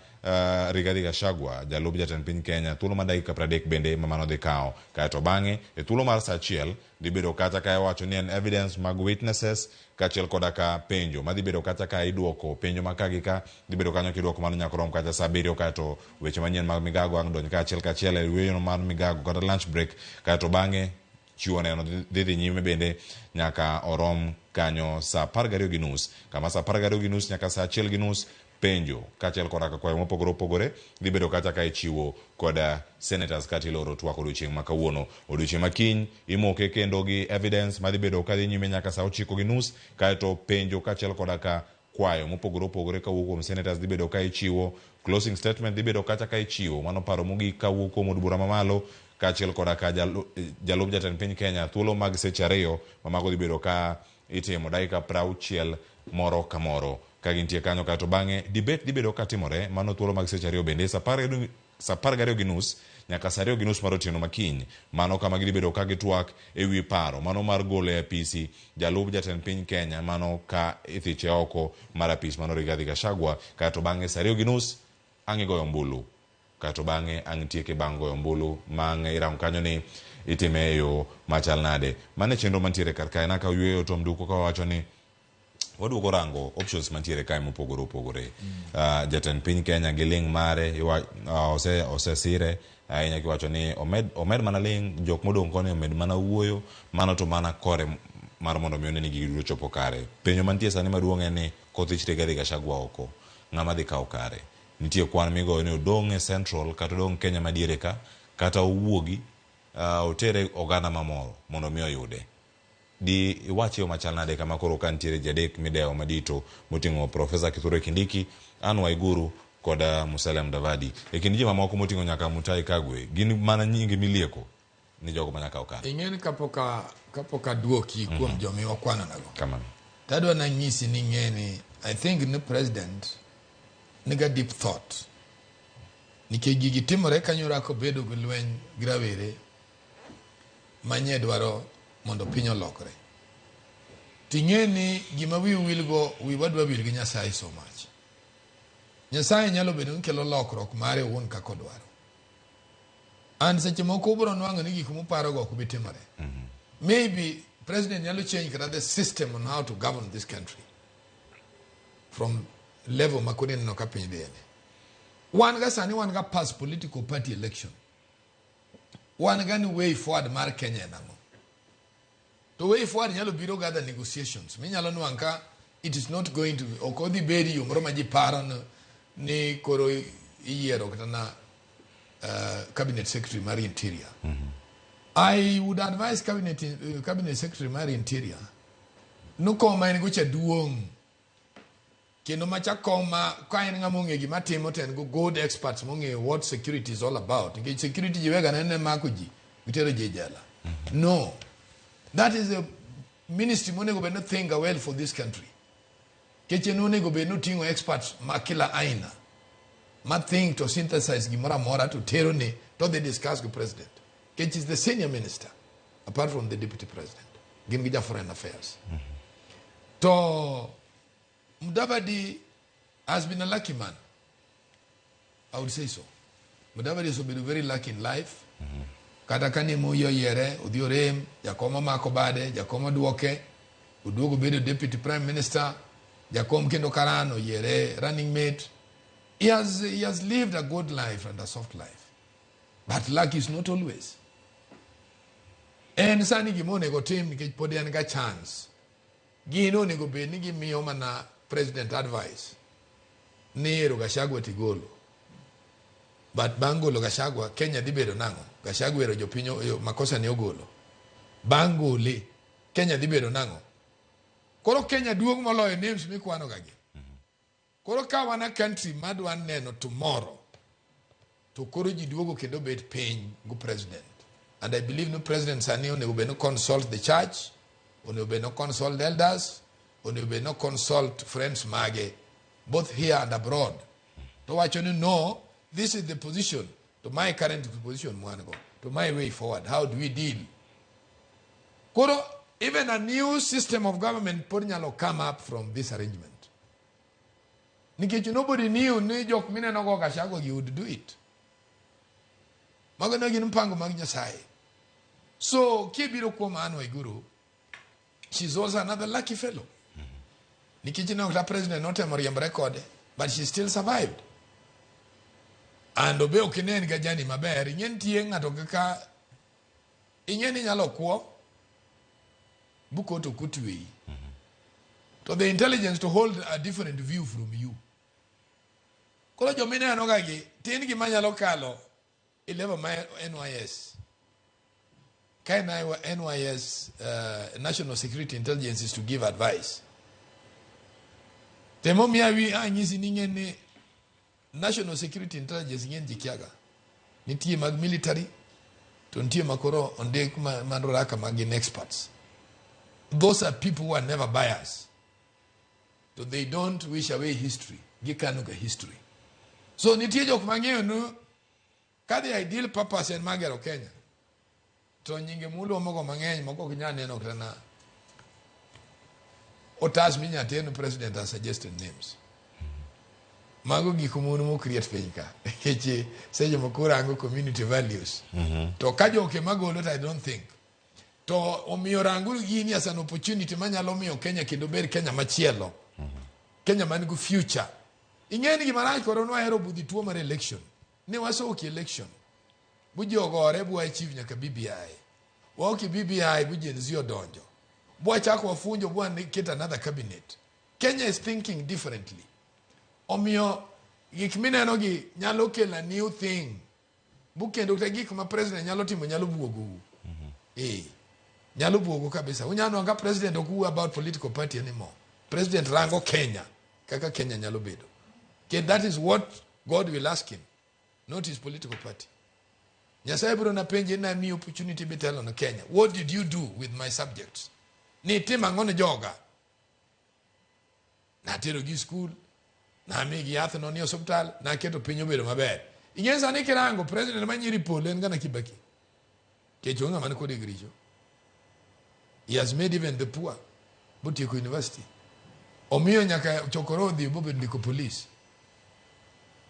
Rigathi Gachagua jalup jatend piny Kenya thuolo mar dakika 30 bende ma mano dhi kawo kaeto bang'e e thuolo mar saa 1 dhi bedo kata ka iwacho ni en evidence mag witnesses kaachiel koda ka penjo madhi bedo kata ka iduoko penjo ma ka gi ka dhi bedo kanyo kiduoko mano nyaka rom kata saa 7 kaeto weche manyien mag migago ang' donj kaachiel kachiel e yueyo mar migago kata lunch break kaeto bang'e chiwo neno dhi nyime bende nyaka orom kanyo saa 12:30 kama saa 12:30 nyaka saa 1:30 penjo kaachiel koda ka kwayo mopogore opogore dhi bedo kata ka ichiwo koda senators kata iloro twak odiochieng' ma kawuono. Odiochieng' ma kiny imoke kendo gi evidence madhi bedo kadhi nyime nyaka saa 9:30 kaeto penjo kaachiel koda ka kwayo mopogore opogore kawuok kuom senators dhi bedo ka ichiwo closing statement dhi bedo kata ka ichiwo mano paro mogik kawuok kuom od bura mamalo kaachiel koda ka jalup jatend piny Kenya thuolo mag seche 2 ma mago dhi bedo ka itimo dakika 60 moro ka moro ka gintie kanyo kaeto bang'e debate dhi bedo ka timore mano thuolo mag seche 2 bende saa 12:30 nyaka saa 2:30 mar otieno makiny mano kama gidhi bedo ka gitwak e wi paro mano mar golo e apisi jalup jatend piny Kenya mano ka ithiche oko mar apis mano Rigathi Gachagua kaeto bang'e saa 2:30 ang' igoyo ombulu kaeto bang'e ang' tieke bang' goyo ombulu ma irango kanyo ni itime e yo machal nade. Mano e chenro mantiere kar kae naka yueyo to mduko ka wawacho ni waduogo rango options mantiere kae mopogore opogore. Jatend piny Kenya gi ling' mare osesire ahinya kiwacho ni omed mana ling' jok modong' koni omed mana wuoyo mano to mana kore mar mondo mi one ni gigi duto ochopo kare. Penjo mantie sani maduong' en ni kothich Rigathi Gachagua oko, ng'ama dhi kawo kare? Nitie kwan migoyo ni odong' e Central kata odong' Kenya madiere ka, kata owuogi otere oganda mamoro mondo mi oyude. Di iwach yo machal nade kama koro ka nitiere ji adek midewo madito moting'o Professor Kithure Kindiki, Anne Waiguru kod Musalia Mudavadi. E kind ji mamoko moting'o nyaka Mutahi Kagwe, gin mana nyinge milieko ni jogo manya kawo kare.
Ing'e ni kapok a kapok aduoki kuom joma iwakwano nago.
Kamano.
Tadwa nanyisi ni ing'e ni I think ni president niga deep thought. Nikech gigi timore kanyo kobedo gi lweny gi rawere manye dwaro mondo piny olokre. Ting'e ni gima wiu wilgo wiwa dwa wil gi Nyasaye so much. Nyasaye nyalo bedo ni kelo lokruok mare owuon kaka odwaro. And seche moko ubiro nwang'o ni gik muparogo ok bi timore. Maybe president nyalo change kata the system on how to govern this country from level ma koro ineno ka piny dhiye ni. Wan ga sani wan ga past political party election. Wan ga ni way forward mar Kenya en ang'o? To way forward nyalo biro gather negotiations. Minyalo nwang' ka it is not going to ok odhi bedi yo moro ma ji paro ni koro iyiero kata na cabinet secretary mar interior. I would advise cabinet secretary mar interior no koma en go cha duong' kendo macha koma ka en ng'ama ong'e gima timo to en go good experts mong'eyo what security is all about nikech security ji wega nene mako ji gitero ji e jela. No, that is a ministry monego bed ni think well for this country. Nikech en onego bed ni oting'o experts ma kila aina ma think to synthesize gimoro amora to tero ne to dhi discuss gi president. Nikech is the senior minister apart from the deputy president. Gin gi ja foreign affairs. To Mudavadi has been a lucky man. I would say so. Mudavadi has been very lucky in life. Kata kane Moi oyiere, odhi orem, jakom omako bade, jakom oduoke, oduogo bedo deputy prime minister, jakom kendo Karan oyiere running mate. He has lived a good life and a soft life. But luck is not always. En sani gima onego tim nikech pod en ga chance. Gin onego bed ni gimiyo mana president advice ni ero Gachagua tigolo. But bang' golo Gachagua, Kenya dhi bedo nang'o? Gachagua ero jopiny makosa ne ogolo. Bang' gole, Kenya dhi bedo nang'o? Koro Kenya duong' moloyo names mikwano ga gi. Koro ka wan a country madwa neno tomorrow, to koro ji duogo kendo bet piny go president. And I believe no president sani onego bed ni consult the church, onego bed ni consult elders, onego bed ni consult friends mage, both here and abroad. To wacho ni no, this is the position, to my current position mwan go, to my way forward, how do we deal? Koro even a new system of government pod nyalo come up from this arrangement. Nikech nobody knew ni jok mineno go Gachagua gi would do it. Mago ne gin mpango mag Nyasaye. So kibiro kuom Anne Waiguru, she's also another lucky fellow. Nikech ne kata president notemo riembore kode, but she still survived. And obe ok inen ga jani maber, ing'e nitie ng'ato kaka ing'e ni inyalo kuo bukoto kotweyi. To the intelligence to hold a different view from you. Koro jomineno ga gi, tin gima nyalo kalo e level ma NYS. Ka NYS, National Security Intelligence is to give advice. Temo miya wi anyisi ni ing'e ni National Security Intelligence ng'eny ji kiaga. Nitie mag military, to nitie ma koro ondik man roraka ma gin experts. Those are people who are never biased. To they don't wish away history. Gikano ga history. So nitie jok mang'eyo ni ka the ideal purpose en mar gero Kenya, to nyinge muluomogo mang'eny moko ok nyal neno kata na otas minya ter ni president has suggested names. Mago gik mon mo create piny ka. Nikech seche moko urango community values. To ka jok ema golo to I don't think. To omiyo ranguru gini as an opportunity manyalo miyo Kenya kendo ber Kenya machielo. Kenya man gi future. Ing'e ni gima rach koro nwahero budhi tuo mar election. Ne wasoki election. Bu ji ogore bu achieve nyaka BBI. Waoki BBI bu Gen Z odonjo. Bwachako wafunjo bwa ket another cabinet. Kenya is thinking differently. Omiyo gik mineno gi nyalo kelo a new thing. Bu kendo kata gik ma president nyalo timo nyalo buogou. Eh. Nyalo buogo kabisa. Unyalo nwang'o ka president ok wuo about political party anymore. President rango Kenya kaka Kenya nyalo bedo. Okay, that is what God will ask him, not his political party. Nyasaye biro na penje na mi opportunity bitelo ne Kenya. What did you do with my subjects? Ni timo ang'o ne joga? Natero gi school, namigi yath no ni osiptal, naketo piny obedo maber. Ing'e sani kirango president ma nyiri polo en gana Kibaki. Kech onge ng'ama nikode gi richo. He has made even the poor botieko university. Omiyo nyaka chokoro odhi bobedo ndiko police.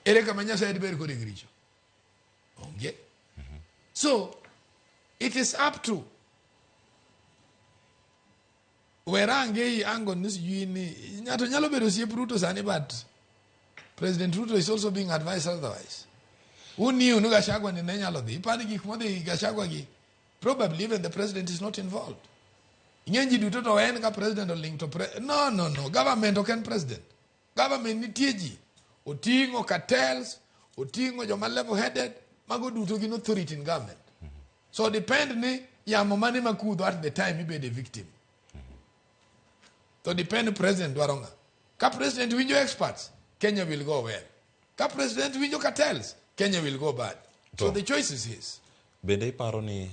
Ere kama Nyasaye dibed kode gi richo? Onge. So, it is up to werange i ango ni sijui ni ng'ato nyalo bedo osiep Ruto sani but President Ruto is also being advised otherwise. Who knew ni Gachagua ni ne nyalo dhi? Ipani gik modhi Gachagua gi probably even the president is not involved. Ing'e ji duto to en ka president oling to pre no no no government ok en president. Government nitie ji oting'o cartels, oting'o joma level headed, mago duto gin authority in government. So depend ni yamo mane makudho at the time ibede victim. To depend president dwaro ng'a. Ka president winjo experts, Kenya will go well. Ka president winjo cartels, Kenya will go bad. So the choice is his.
Bende iparo ni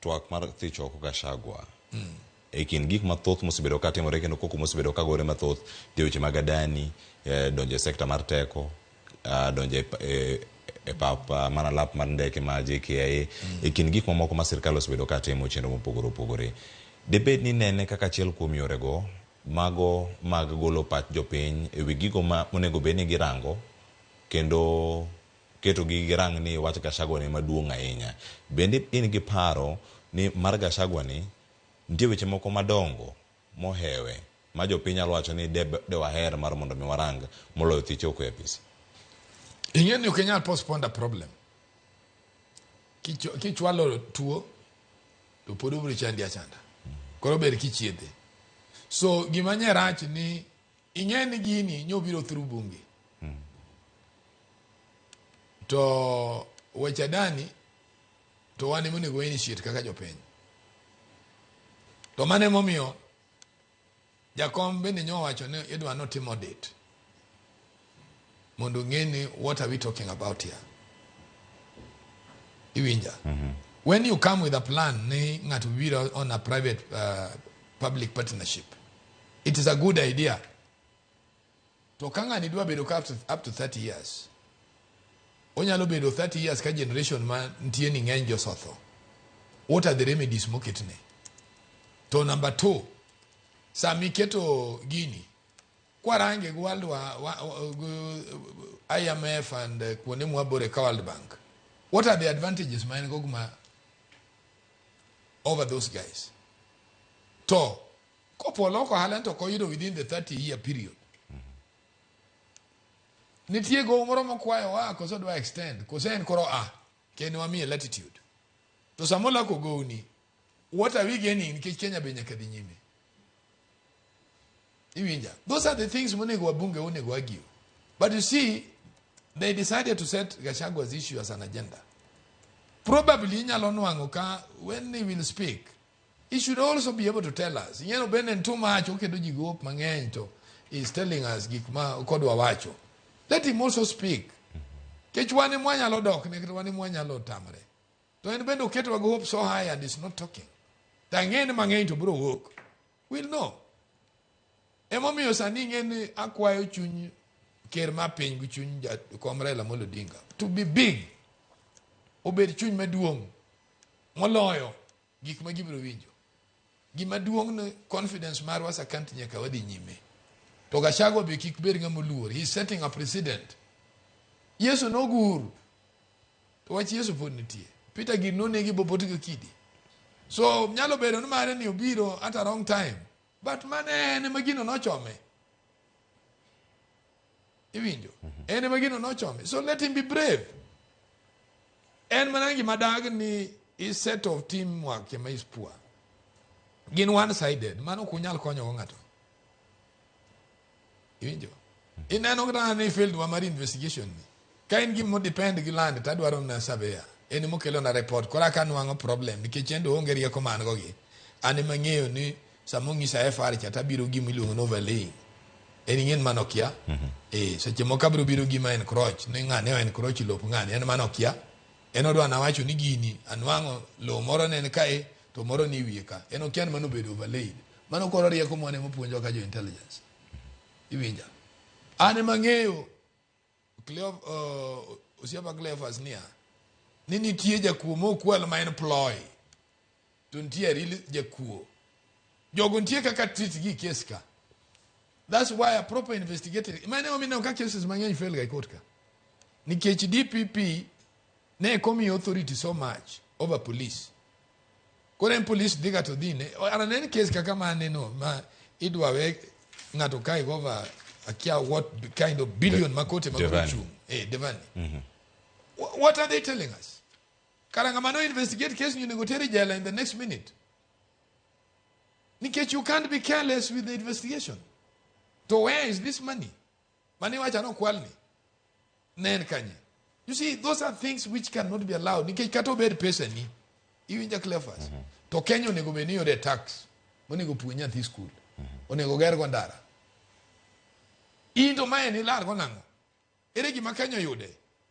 twak mar thich oko Gachagua e kind gik mathoth mosebedo ka timore kendo koko mosebedo ka gore mathoth nitie weche mag Adani eh, donjo e sekta mar teko ah, donjo e, e, e pap ah, mana lap mar ndeke ma JKIA e kind gik mamoko ma sirkal osebedo ka timo chenro mopogore opogore debed ni nene kaka achiel kuom yorego mago mag golo pach jopiny e wi gigo ma onego bed ni girango kendo ketogi girang ni wach Gachagua ni maduong' ahinya. Bende in gi paro ni mar Gachagua ni nitie weche moko madongo mohewe ma jopiny nyalo wacho ni de, de waher mar mondo mi warang moloyo thiche oko e apisi?
Ing'e ni ok inyal postpone a problem. Kichwalo tuo to pod obiro chandi achanda. Koro ber kichiedhe. So gima nye rach ni ing'e ni gini nyobiro through bunge. To weche Adani to wan ema onego initiate kaka jopiny. To mano emomiyo jakom bende nyowacho ni idwa notim audit mondo ong'e ni what are we talking about here. Iwinja? When you come with a plan ni ng'ato biro on a private public partnership, it is a good idea. To ka ng'ani dwa bedo ka up to 30 years, onyalo bedo 30 years ka generation ma nitie ni ng'eny josotho. What are the remedies moketne? To number 2, sama iketo gini, kwarange gi World wa, wa, wa, IMF and kuonde mwabore ka World Bank, what are the advantages ma en go ma over those guys? To kopo oloko ohala to ok oyudo within the 30 year period, nitie gowo moro mokwayo koso dwa extend koso en koro a kendo wamiye latitude. To sama olako gowni, what are we gaining nikech Kenya be nyaka dhi nyime? Iwinja? Those are the things monego wabunge onego argue. But you see, they decided to set Gachagua's issue as an agenda. Probably inyalo nwang'o ka when he will speak, he should also be able to tell us. Ing'eno bende en too much, oketo ji go mang'eny to is telling us gik ma ok odwa wacho. Let him also speak. Kech wan ema wanyalo dok ne kata wan ema wanyalo tamre. To en bende oketowa go hope so high and is not talking. To ang'e ni mang'eny to biro wuok. We'll know. Emomiyo sani ing'e ni akwayo chuny ker ma piny gi chuny jakom Raila Amolo Odinga to be big. Obed chuny maduong' moloyo gik ma gibiro winjo. Gima duong' ni confidence marwa as a country nyaka wadhi nyime. To Gachagua be kik bed ng'ama oluor. He is setting a precedent. Yesu nogur. To wach Yesu pod nitie. Peter gir nonegi bobot gi kidi. So nyalo bedo ni mare ni obiro at a wrong time. But mane en ema gino nochome. Iwinjo? En ema gino nochome. So let him be brave. En mana gima dag ni his set of teamwork ema is poor. Gin one sided, mano ok unyal konyogo ng'ato. Iwinjo? Ineno kata ni field wa mar investigation ni. Ka in gima depend gi land to adwaro na surveyor. En emokelo na report. Koro aka nwang'o problem nikech en to oonge rieko ma an go gi. An ema ang'eyo ni sama onyisa FR cha to abiro gima iluongo ni overlaying. En ing'e ni mano okia. Eh, seche moko abiro biro gima encroach ni ng'ane o encroach lop ng'ani en mano okia. En odwa nawacho ni gini anwang'o lowo moro ne en kae to moro ni wiye ka. En okia ni mano obedo overlaid. Mano koro rieko mwane mopuonjwa ka jo intelligence. Iwinja? An ema ang'eyo osiepa Cleophas niya ni nitie jakuo mokwal ma en ploy to nitie real jakuo. Jogo nitie kaka treat gi case ka. That's why a proper investigator. Mane omineno ka cases mang'eny fail ga e court ka. Nikech DPP ne komiyo authority so much over police. Koro en police dhiga to dhi ne. Aneno case kaka maneno ma idwa we ng'ato kae go over akia what kind of billion ma kote ma koro chung'. Eh, Devani. What are they telling us? Kara ng'ama no investigate case ni onego ter e jela in the next minute. Nikech you can't be careless with the investigation. To where is this money? Mane iwacho ni okwalni. Ne en kanye? You see, those are things which cannot be allowed. Nikech kata obed pesa ni, iwinja Cleophas, to Kenya onego bed ni yude tax, monego puonj nyathi skul, onego ger go ndara. In to mae ni lar go nang'o? Ere gima Kenya oyude?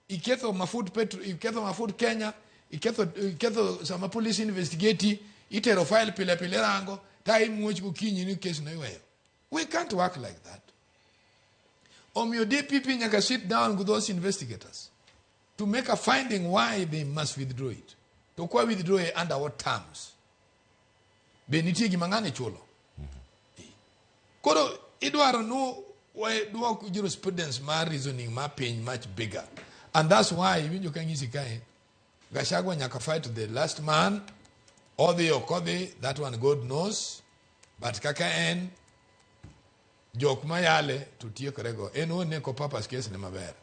Iketho mafut petro, iketho mafut Kenya, iketho sama police investigate, itero file pile pile rango, ta imuoch gokinyi ni case no iweyo. We can't work like that. Omiyo DPP nyaka sit down with those investigators to make a finding why they must withdraw it. To kwa withdraw it under what terms? Be nitie gima ng'ani chulo? Koro idwaro no duok jurisprudence mar reasoning mar piny much bigger. And that's why iwinjo ka ng'isi kae, Gachagua nyaka fight to the last man, odhi ok odhi, that one God knows. But kaka en, jok mayale to tiekore go. En owuon ne ko purpose case ne maber.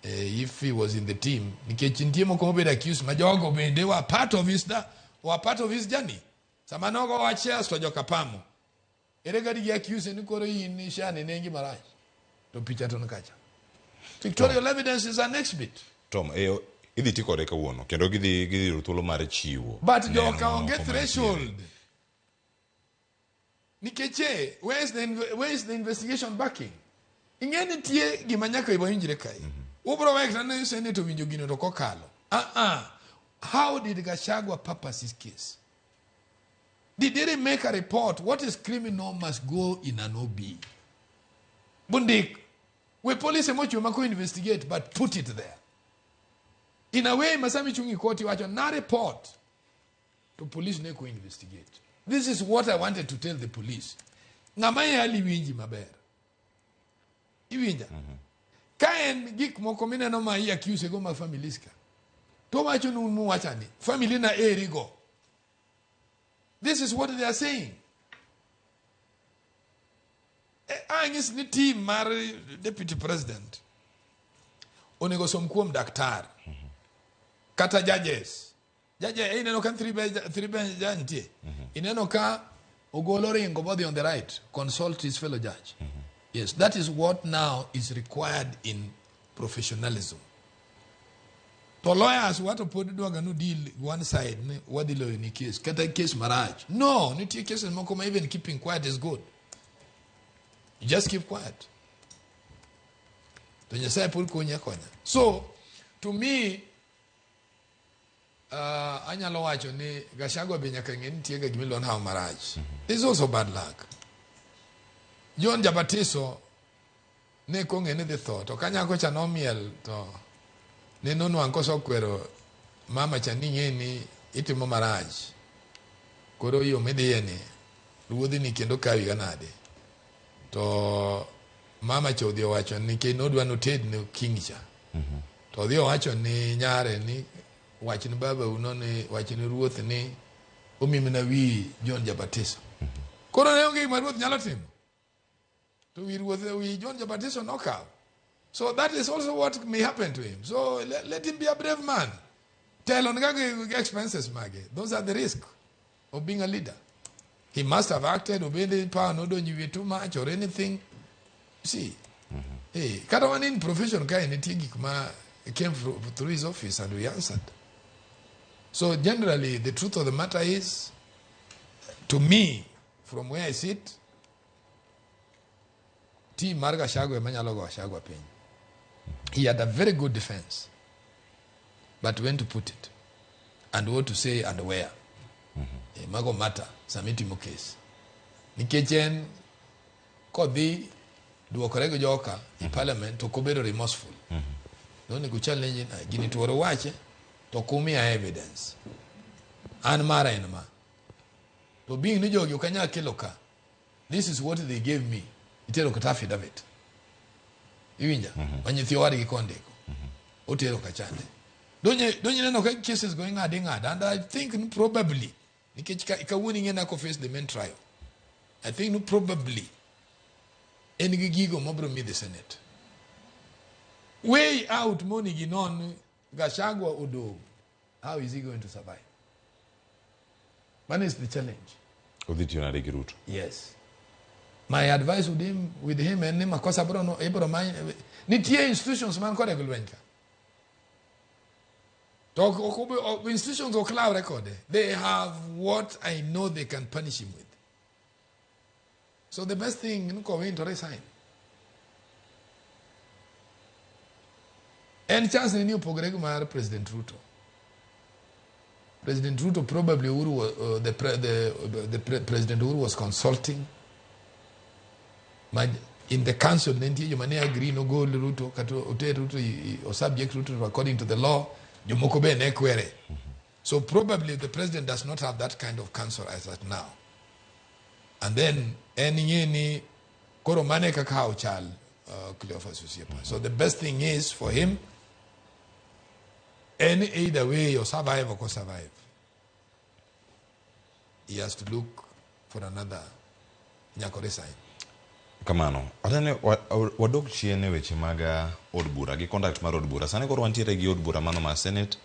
If he was in the team, nikech nitie moko mobedo accused ma jogo bende were part of his, da, were part of his journey. Sama nogo wach shares to joka pamo. Ere kadi gi accuse ni koro in share ni nengi marach. To picha to nikacha. Pictorial evidence is an exhibit.
Tom, idhi ti kode kawuono kendo gidhi yudo thuolo mar chiwo.
But joka onge threshold. Nikech where is the investigation backing? Ing'e nitie gima nyaka iwinjre kae. Ubro wek na Senate owinjo gino to kokalo. How did Gachagua purpose his case? Did they make a report? What is criminal must go in an OB. Bundik, we police emocho mako investigate, but put it there. In a way, masami chungi koti wacho na report to police neko investigate. This is what I wanted to tell the police. Ng'ama yali winji maber. Iwinja. Ka en gik moko mineno ma i accuse go ma families ka. To wacho nu mu wachani. Family na eri go. This is what they are saying. Ang'is ni team mar deputy president onego som kuom daktar. Kata judges. Judge ineno ka three bench judge nitie. Ineno ka ogolo ringo body on the right, consult his fellow judge. Yes, that is what now is required in professionalism. To lawyers what pod dwaga no deal one side ne wadhi loyo ni case kata case marach. No, nitie cases moko ma even keeping quiet is good. You just keep quiet. To Nyasaye pod konyi akonya. So, to me, anyalo wacho ni Gachagua be nyaka ng'e ni nitie ga gima iluongo ni hawo marach. This is also bad luck. John Jabatiso ne kong'e ni dhi tho, to ka nyako cha nomiel to ne nonwang' kosekwero mama cha ni ng'e ni itimo marach. Koro yo midhiye ni ruodhi ni kendo kawi ga nade. To mama cha odhi owacho ni nikech nodwa noted ne king cha. To odhi owacho ni nyare ni wach ni baba uno ni wach ni ruoth ni omimna wi John Jabatiso. Koro ne onge gima ruoth nyalo timo. To wi ruoth wi John Jabatiso nokawo. So that is also what may happen to him. So let him be a brave man. Tell on expenses mage. Those are the risk of being a leader. He must have acted, obende power nodonjo wiye too much or anything. See, eh, kata wan in profession kae nitie gik ma came through his office and we answered. So generally, the truth of the matter is, to me, from where I sit, team mar Gachagua ema nyalo go Gachagua piny. He had a very good defense, but when to put it, and what to say and where. Eh, mago matter sama itimo case. Nikech en kodhi duokore gi joka e parliament to ok obedo remorseful. Nonego challenge ni, gini tuoro wache to ok umiya evidence. An mara en ma. To being ni jogi ok anyal kelo ka. This is what they gave me. Itero kata affidavit. Iwinja? Ma nyithi owadgi kondiko. Otero kachande. Donye neno ka cases go ing'ado ing'ado. And I think ni probably, nikech kawuono ing'e nako face the main trial. I think ni probably en gi gigo mabiro mi the Senate. Way out monego inon Gachagua odong'. How is he going to survive? That is the challenge.
Odhi tiyo nade gi Ruto?
Yes. My advice with him en ni makosa bro no ibro many nitie institutions man kode gi lweny ka. To ok institutions ok lawre kode. They have what I know they can punish him with. So the best thing ni kowin to resign. En chance ni opogore gi mar President Ruto. President Ruto probably Uhuru, the, pre, the pre, President Uhuru was consulting. Ma, in the council ne nitie joma ne agree no gol Ruto kata oter Ruto or subject Ruto according to the law. Jomoko be ne kwere. So probably the president does not have that kind of council as at now. And then en ing'e ni koro mane kaka ochal Cleophas Osiepa. So the best thing is for him, any either way or survive or ko survive, he has to look for another nyaka resign.
Kamano. Atane wadok chien e weche mag od bura gi conduct mar od bura. Sani koro wantiere gi od bura mano ma Senate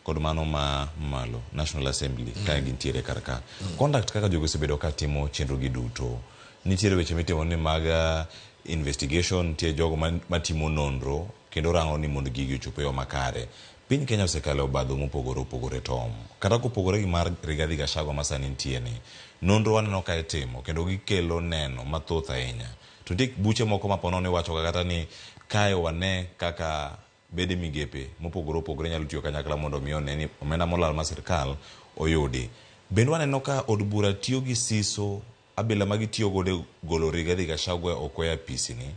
kod mano ma malo National Assembly ka gintiere kar ka. Conduct kaka jogo osebedo ka timo chenro gi duto. Nitiere weche mitimo ni mag investigation, nitie jogo matimo nonro kendo rango ni mondo gigi ochop e yo makare. Piny Kenya osekalo e obadho mopogore opogore tom. Kata kopogore gi mar Rigathi Gachagua ma sani nitie ni, nonro waneno ka itimo kendo gikelo neno mathoth ahinya. To nitie buche moko ma ponono iwacho kata ni kae wane kaka bede migepe mopogore opogore nyalo tiyo kanyakla mondo mi one ni omenda molal mar sirkal oyudi. Bende waneno ka od bura tiyo gi siso abila ma gitiyo godo e golo Rigathi Gachagua oko e apisi ni.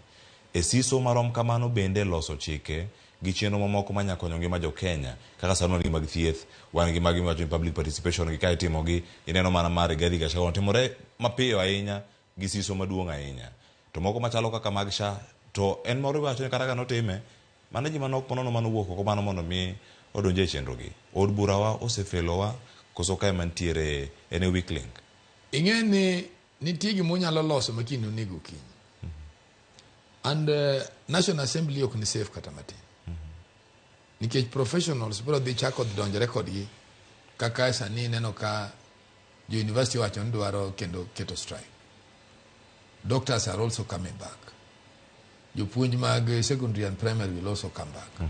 E siso marom kamano bende loso chike gi chenro mamoko manya konyo ngima jo Kenya kaka sani wan gi mag thieth, wan gi mag miwacho ni public participation gi ka itimogi ineno mana mar Rigathi Gachagua otimore mapiyo ahinya gi siso maduong' ahinya. To moko machalo kaka mag SHA to en moro iwacho ni kata ka notime mano ji manok manono manowuok oko mano mondo mi odonje e chenro gi. Od burawa osefelowa koso kae mantiere en e weak link.
Ing'e ni nitie gima onyalo loso ma kiny onego okinyi. And National Assembly ok ni safe kata matin. Nikech professionals biro dhi chako donjore kodgi kaka sani ineno ka jo university wacho ni dwaro kendo keto strike. Doctors are also coming back. Jopuonj mag secondary and primary will also come back.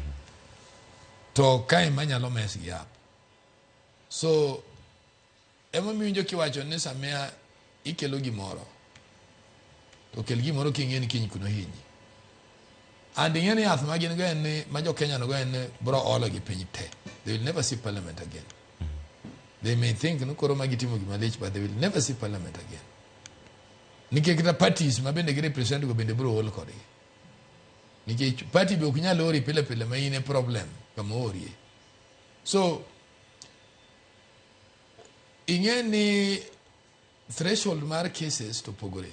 To kae manyalo mess gi up. So emomiyo iwinjo kiwacho ni samia ikelo gimoro to kel gimoro king'e ni kiny kuno hinyi. And ing'e ni yath ma gin go en ni ma jo Kenya no go en ni bro olo gi piny te. They will never see parliament again. They may think ni koro ma gitimo gima lich but they will never see parliament again. Nikech kata parties ma bende gi represent go bende bro ol kodgi. Nikech party be ok nyal ori pile pile ma in e problem kama oorie. So ing'e ni threshold mar cases to pogore.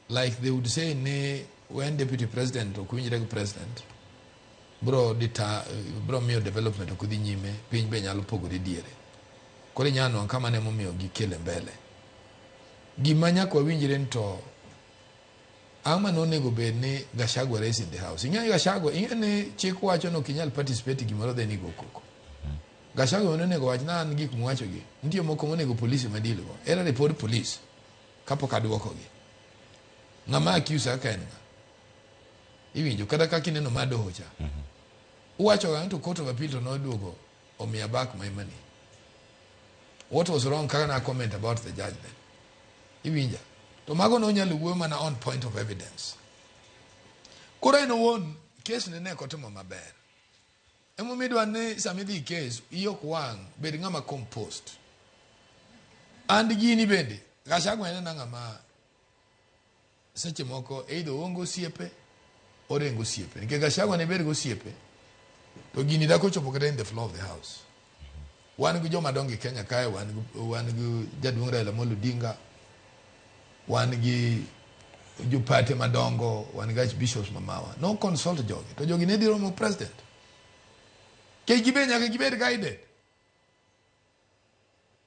Like they would say ni when deputy president ok winjre gi president bro dita bro miyo development ok dhi nyime piny be nyalo pogore diere. Koro inyalo nwang'o ka mano emomiyo gikele mbele. Gima nyaka wawinjre ni to ang'o nonego bed ni Gachagua raise in the house. Ing'e ni Gachagua ing'e ni chik wacho ni ok inyal participate e gimoro then igo koko. Gachagua onego wach na an gik muwacho gi. Nitie moko monego polisi ma deal go. Era report police kapok aduoko gi. Ng'ama accuse kaka en ng'a? Iwinjo kata kaka ineno ma doho cha. Uwacho ga to court of appeal to noduogo omiya back my money. What was wrong kaka na comment about the judge then? Iwinja. To mago nonyalo wuoyo mana on point of evidence. Koro en owuon case ne ne ok otimo maber. Emomiyo idwa ni sama idhi case, iyi ok wang', bed ng'ama composed. And gini bende, Gachagua en ena ng'ama seche moko either oonge osiepe, orengo osiepe. Nikech Gachagua ne bed gi osiepe, to gini dak ochopo kata in the floor of the house. Wan gi joma dongo e Kenya kae, wan gi jaduong' Raila Amolo Odinga, wan gi jopate madongo, wan gi archbishops mamawa. No consult jogi, to jogi ne dhi romo president. Kech gibe nyaka gibed guided.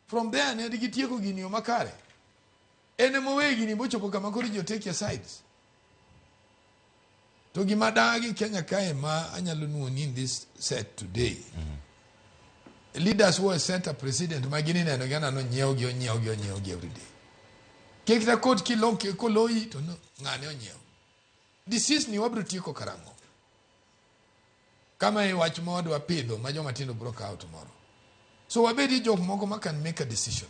From there ne gitieko gini yo makare. En ema oweyo gini mochopo kama koro ji take your sides. To gima dagi Kenya kae ma anyalo nuoni in this set today. Leaders who are set a president ma gin ineno gi anano nyiew gi onyiew gi onyiew gi every day. Kik ta court kilo koloyi to no, ng'ane onyiew. Disease ni wabiro tieko karang'o? Kama e wach ma wadwa pidho ma joma tindo biro kawo tomorrow. So wabedi jok moko ma can make a decision.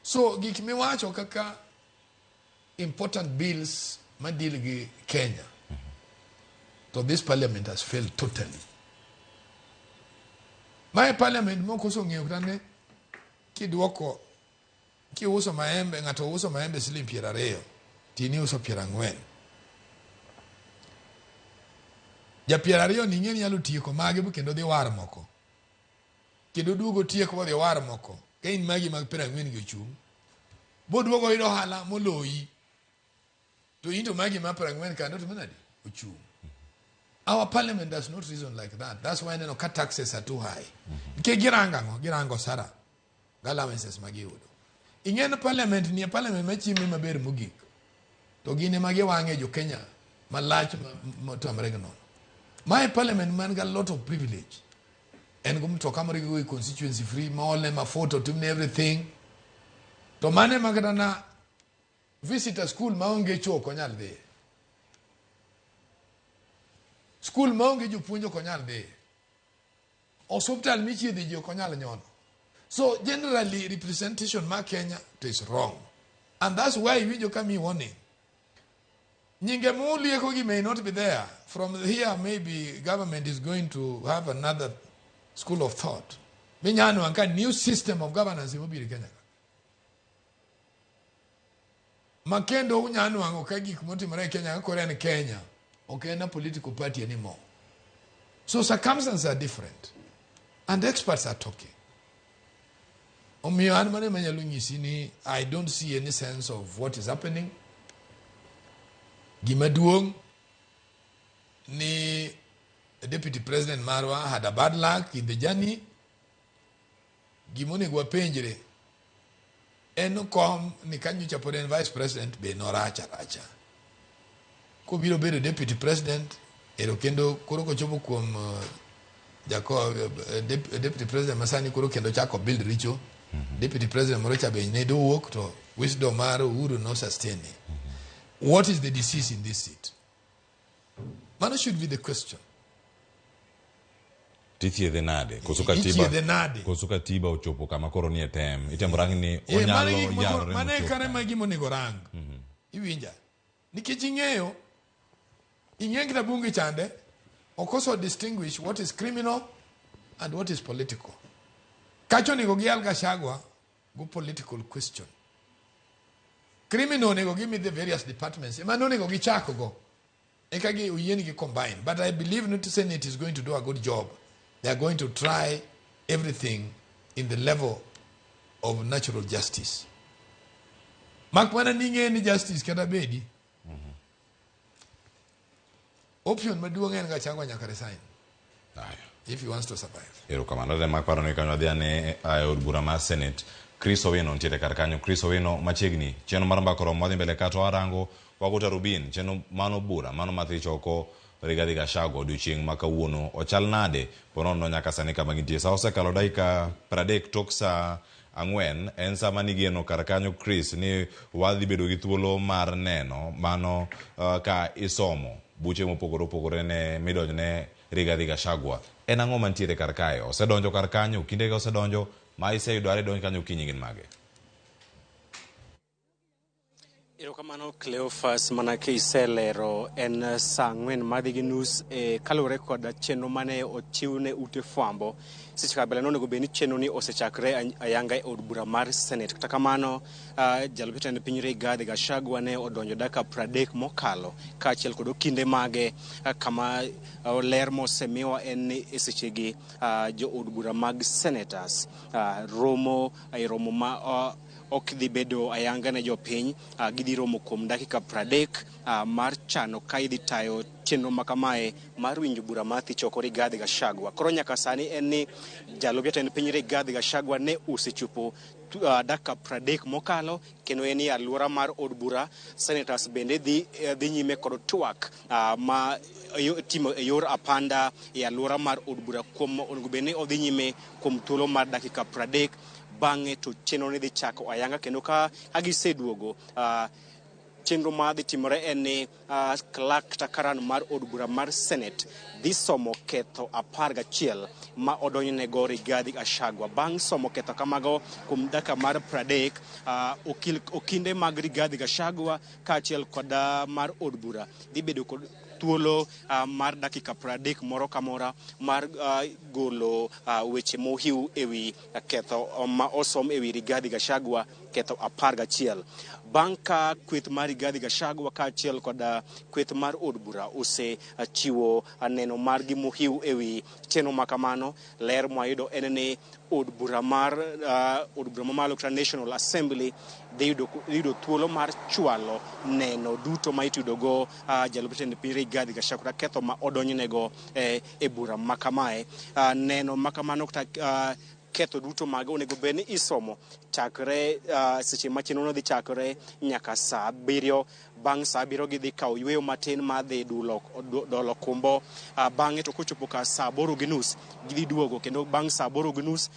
So gik miwacho kaka important bills ma deal gi Kenya. To this parliament has failed totally. Mae parliament moko oseng'eyo kata ne kiduoko kiuso maembe ng'ato uso maembe siling 20 tini uso 40. Ja 20 ni ing'e ni nyalo tieko mage kendo dhi war moko. Kendo duogo tieko modhi war moko. Ka in magi mag 40 gi ochung'. Boduogo yudo ohala moloyi. To in to magi ma 40 kando to manadi ochung'. Our parliament does not reason like that. That's why neno ka taxes are too high. Nikech girango ang'o? Girango sara. Gi allowances ma giyudo. Ing'e ni parliament ni e parliament machieme maber mogik. To gin ema giwang'e jo Kenya malach motamre gi nono. Mae parliament man gi a lot of privilege. En go mtoka moringo e constituency free, maolne mafuta, otimne everything. To mane ma kata na visitor school maonge cho ok onyal dhiye. School maonge jopuonj ok onyal dhiye. Osuptal michiedhe ji ok onyal nyono. So generally representation ma Kenya to is wrong. And that's why iwinjo ka mi warning. Nyinge mulieko gi may not be there. From here maybe government is going to have another school of thought. Minyano anka new system of governance mobiro Kenya ka. Ma kendo unyalo nwang'o ka gik motimore e Kenya ka koro en Kenya, ok en a political party anymore. So circumstances are different. And experts are talking. Omiyo an mane manyalo nyisi ni I don't see any sense of what is happening. Gima duong' ni deputy president marwa had a bad luck in the journey. Gima onego wapenjre en kom ni ka nyocha pod en vice president be norach aracha. Kobiro bedo deputy president ero kendo koro kochopo kuom deputy president masani koro kendo chako build richo. Deputy president moro cha be ne dowuok to wisdom mar Uhuru no sustain. What is the disease in this seat? Mano should be the question.
Tithiedhe nade? Koso katiba,
Ithiedhe nade?
Koso katiba ochopo kama koro nie tem. Itemo rang ni
Eh,
onyalo
mano e gik
yarore
mano e
mochop
kare
kanye.
ma gima onego rang. Iwinja? Nikech ing'eyo, ing'eyo kata bunge chande, ok oso distinguish what is criminal and what is political. Kacha onego giyal Gachagua go political question. Criminal onego gimi the various departments. Ema nonego gichak go. Eka gi oyien gi combine. But I believe not Senate is going to do a good job. They are going to try everything in the level of natural justice. Mak mana ni ing'e ni justice kata bedi. Option maduong' en Gachagua nyaka resign. If he wants to survive.
Erokamano. Ade mak paro ni kanyo wadhi ane e od bura mar Senate. Chris Owino nitiere kar kanyo. Chris Owino machiegni. Chenro mar mbaka oromo wadhi mbele kato warango wago tarubin. Chenro mano bura mano mathich oko Rigathi Gachagua odiochieng' ma kawuono ochal nade ponono nyaka sani kama gintie. Sa osekalo dakika 30 tok sa 4 en sa manigeno kar kanyo Chris ni wadhi bedo gi thuolo mar neno mano ka isomo buche mopogore opogore ne midonjne Rigathi Gachagua. En ang'o mantiere kar kae? Osedonjo kar kanyo, okindege osedonjo, ma iseyudo are donj kanyo okinyi gin mage?
Erokamano Cleophas, mana kiselero en saa 4:30 kaluwore kod chenro mane ochiw ne ute fwambo. Seche kabila nonego bed ni chenro ni osechakre ayanga e od bura mar Senate. Kata kamano, jalup jatend piny Rigathi Gachagua ne odonjo dakika 30 mokalo kaachiel kod okinde mage, kama ler mosemiwa en ni e sechegi jo od bura mag senators romo e romo ma ok dhi bedo ayanga ne jopiny. Gidhi romo kuom dakika 30 mar chano ka idhi tayo chenro makamae mar winjo bura mar thich oko Rigathi Gachagua. Koro nyaka sani en ni jalup jatend piny Rigathi Gachagua ne osechopo dakika 30 mokalo kendo en e alwora mar od bura. Senators bende dhi nyime kod twak ma timo e yor apanda e alwora mar od bura kuom onego bed ni odhi nyime kuom thuolo mar dakika 30. Bang'e to chenro ni dhi chako ayanga kendo ka giseduogo chenro ma dhi timore en ni clerk kata karan mar od bura mar Senate dhi somo ketho 11 ma odonjnego Rigathi Gachagua. Bang' somo ketho kamago kuom dakika mar 30, okinde mag Rigathi Gachagua kaachiel kod mar od bura dhi bedo kod thuolo mar dakika 30 moro ka moro mar golo weche mohiu ewi ketho ma osom ewi Rigathi Gachagua, ketho 11. Bang' ka kweth mar Rigathi Gachagua kaachiel kod kweth mar od bura osechiwo neno margi mohiu ewi chenro ma kamano, ler mwayudo en ni od bura mar od bura mamalo kata National Assembly dhi yudo thuolo mar chwalo neno duto ma itudogo jalup jatend piny Rigathi Gachagua kata ketho ma odonjnego e bura ma kamae. Neno ma kamano kata ketho duto mage onego bed ni isomo chakre seche ma chenro no dhi chakore nyaka saa 7. Bang' saa 7 gidhi kawo yweyo matin mar dhi dolo kumbo. Bang'e to kochopo ka saa 8:30 gidhi duogo kendo bang' saa 8:30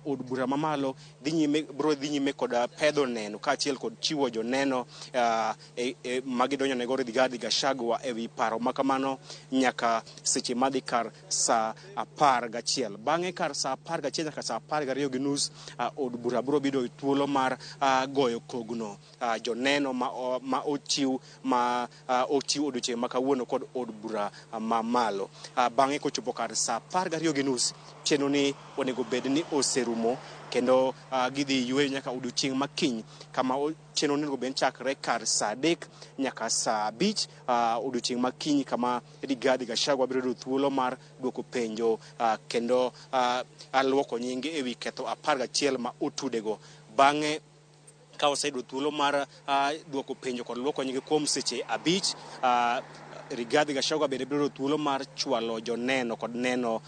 od bura mamalo biro dhi nyime kod pedho neno kaachiel kod chiwo joneno magidonjonego Rigathi Gachagua ewi paro ma kamano nyaka seche madhi kar saa 11. Bang'e kar saa 11 nyaka saa 12:30 od bura biro bedo thuolo mar goyo kogno joneno ma ochiw odiochieng' ma kawuono kod od bura mamalo. Bang'e kochopo kar saa 12:30 chenro ni onego bed ni oserumo kendo gidhi yweyo nyaka odiochieng' ma kiny kama chenro onego bed ni chakre kar saa 3 nyaka saa 5 odiochieng' ma kiny kama Rigathi Gachagua biro yudo thuolo mar duoko penjo kendo luoko nyinge ewi ketho 11 ma otudego. Bang'e ka oseyudo thuolo mar duoko penjo kod luoko nyinge kuom seche 5, Rigathi Gachagua bende biro yudo thuolo mar chwalo joneno kod neno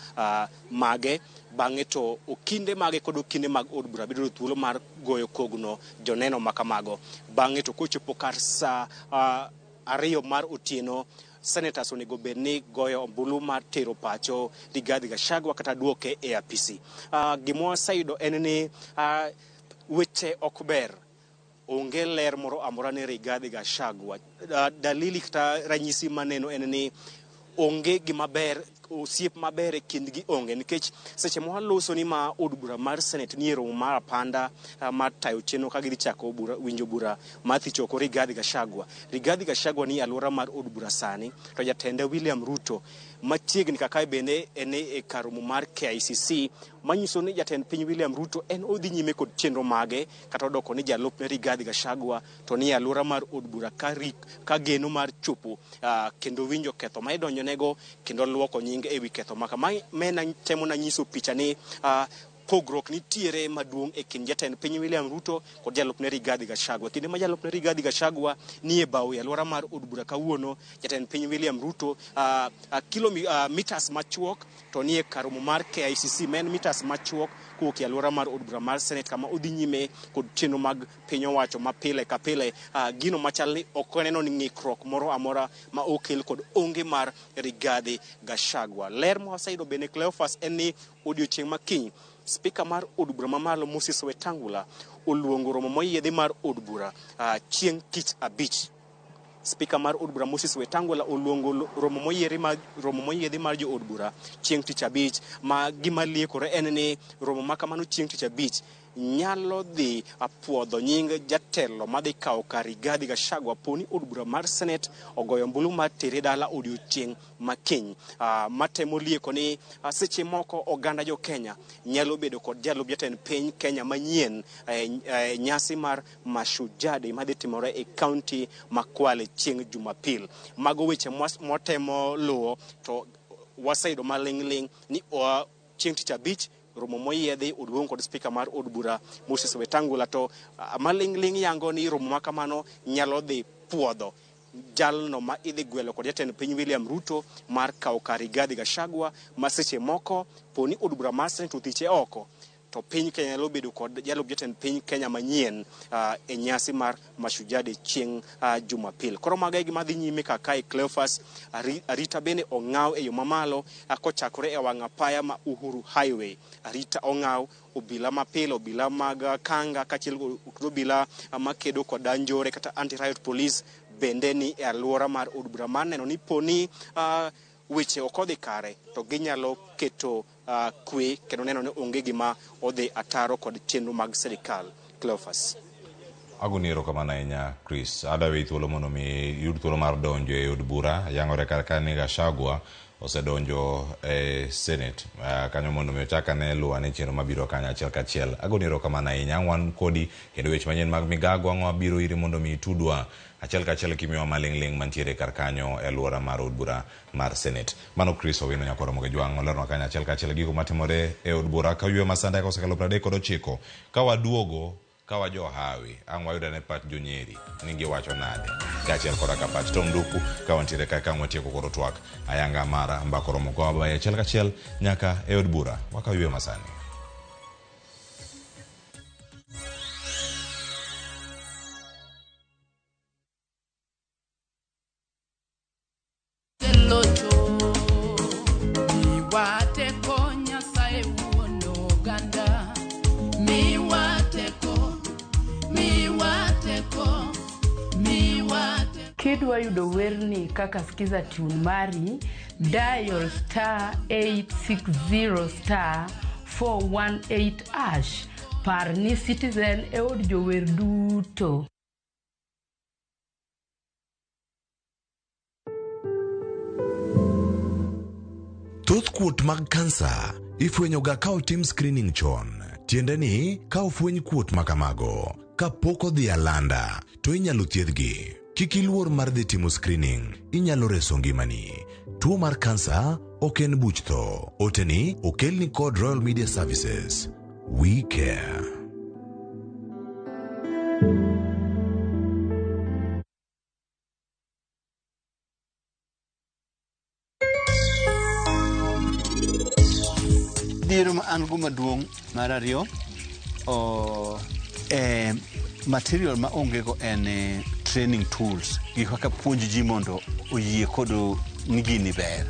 mage. Bang'e to okinde mage kod okinde mag od bura biro yudo thuolo mar goyo kogno joneno makamago. Bang'e to kochopo kar saa 2 mar otieno, senators onego bed ni goyo ombulu mar tero pacho Rigathi Gachagua kata duoke e apisi. Gima waseyudo en ni weche ok ber. Onge ler moro amora ne Rigathi Gachagua. Dalili kata ranyisi maneno en ni onge gima ber, osiep maber e kindgi onge, nikech seche ma waloso ni ma od bura mar Senate ni e romo mar apanda mar tayo chenro ka gidhi chako winjo bura mar thich oko Rigathi Gachagua. Rigathi Gachagua ni e alwora mar od bura sani, to jatende William Ruto machiegni kaka bende en e kar romo mar KICC, manyiso ni jatend piny William Ruto en odhi nyime kod chenro mage kata odoko ni jalupne Rigathi Gachagua to ni e alwora mar od bura ka geno mar chopo kendo winjo ketho ma idonjonego kendo luoko nying ewi ketho ma kama. Mena temo na nyiso picha ni Pogruok nitiere maduong' e kind jatend piny William Ruto kod jalupne Rigathi Gachagua. Kinde ma jalupne Rigathi Gachagua nie bao e alwora mar od bura kawuono, jatend piny William Ruto kilomitas machuok to nie kar romo mar KICC, ma en mitas machuok kowuok e alwora mar od bura mar Senate, kama odhi nyime kod chenro mag piny owacho ma pile ka pile. Gino machal ni ok oneno ni ng'ikruok moro amora ma okel kod onge mar Rigathi Gachagua. Ler ma waseyudo bende, Cleophas, en ni odiochieng' ma kiny, Spika mar od bura mamalo Moses Wetangula oluongo romo moyiedhi mar od bura chieng' tich abich. Spika mar od bura Moses Wetangula oluongo romo moyiedhi mar jo od bura chieng' tich abich, ma gima liekore en ni romo ma kamano chieng' tich abich nyalo dhi apuodho nying jatelo madhi kawo kar Rigathi Gachagua poni od bura mar Senate ogoyo ombulu mar tere dala odiochieng' makiny. Matemo lieko ni seche moko oganda jo Kenya nyalo bedo kod jalup jatend piny Kenya manyien nyasi mar Mashujaa Day madhi timore e kaunti ma Kwale chieng' Jumapil. Mago weche mwatemo luwo, to waseyudo maling'ling' ni chieng' tich abich romo moyiedhi oduong' kod spika mar od bura Moses Wetangula, to maling'ling' yango ni romo ma kamano nyalo dhi puodho jalno ma idhi gwelo kod jatend piny William Ruto mar kawo kar Rigathi Gachagua, ma seche moko poni od bura mar Senate othiche oko to piny Kenya nyalo bedo kod jalup jatend piny Kenya manyien e nyasi mar Mashujaa Day chieng' Jumapil. Koro mago e gima dhi nyime kaka e Cleophas. Arita bende ong'aw e yo mamalo kochakore e wang' apaya ma Uhuru Highway. Arita ong'aw, obila mapile, obila mag kanga kaachiel kod obila makedo kod njore kata anti-riot police bende ni e alwora mar od bura mar neno ni poni weche ok odhi kare to ginyalo keto kwe kendo neno ni onge gima odhi ataro kod chenro mag sirikal. Cleophas.
Agoni erokamano ahinya, Chris. Adwa weyi thuolo mondo mi iyud thuolo mar donjo e od bura. Yangore kar ka ni Gachagua osedonjo e Senate kanyo mondo mi ochak ane luwo ane chenro mabiro kanyo achiel kachiel. Agoni erokamano ahinya. Wan kodi kendo weche manyien mag migago ang' wabiro iri mondo mi itudwa achiel kachiel kimiyowa maling'ling' mantiere kar kanyo e alwora mar od bura mar Senate. Mano Chris Owino Nyakwar Ramogi Jwang' olernwa kanyo achiel kachiel gigo matimore e od bura ka yweyo masanda osekalo 39. Ka waduogo ka wajohawi ang' wayud ane pach jonyeri ni giwacho nade kaachiel koda ka pach Tom Nduku ka wantiere ka ang' watieko koro twak ayanga mar mbako romo koa baye achiel kachiel nyaka e od bura. Wakaw yweyo masani.
Kidwa yudo werni kaka skiza tune mari, dial star 860 star 418 hash. Par ni Citizen e od jower duto.
Thoth kuot mag kansa ifwenyoga ka otim screening chon. Tiende ni ka ofweny kuot makamago kapok odhi alanda to inyalo thiedhgi. Kik iluor mar dhi timo screening, inyalo reso ngimani. Tuo mar kansa ok en buch tho. Oteni okelni kod Royal Media Services. We care.
Dhiero ma an go maduong' mar ariyo material ma onge go en training tools, gik kaka puonj ji mondo oyie kod ni gini ber.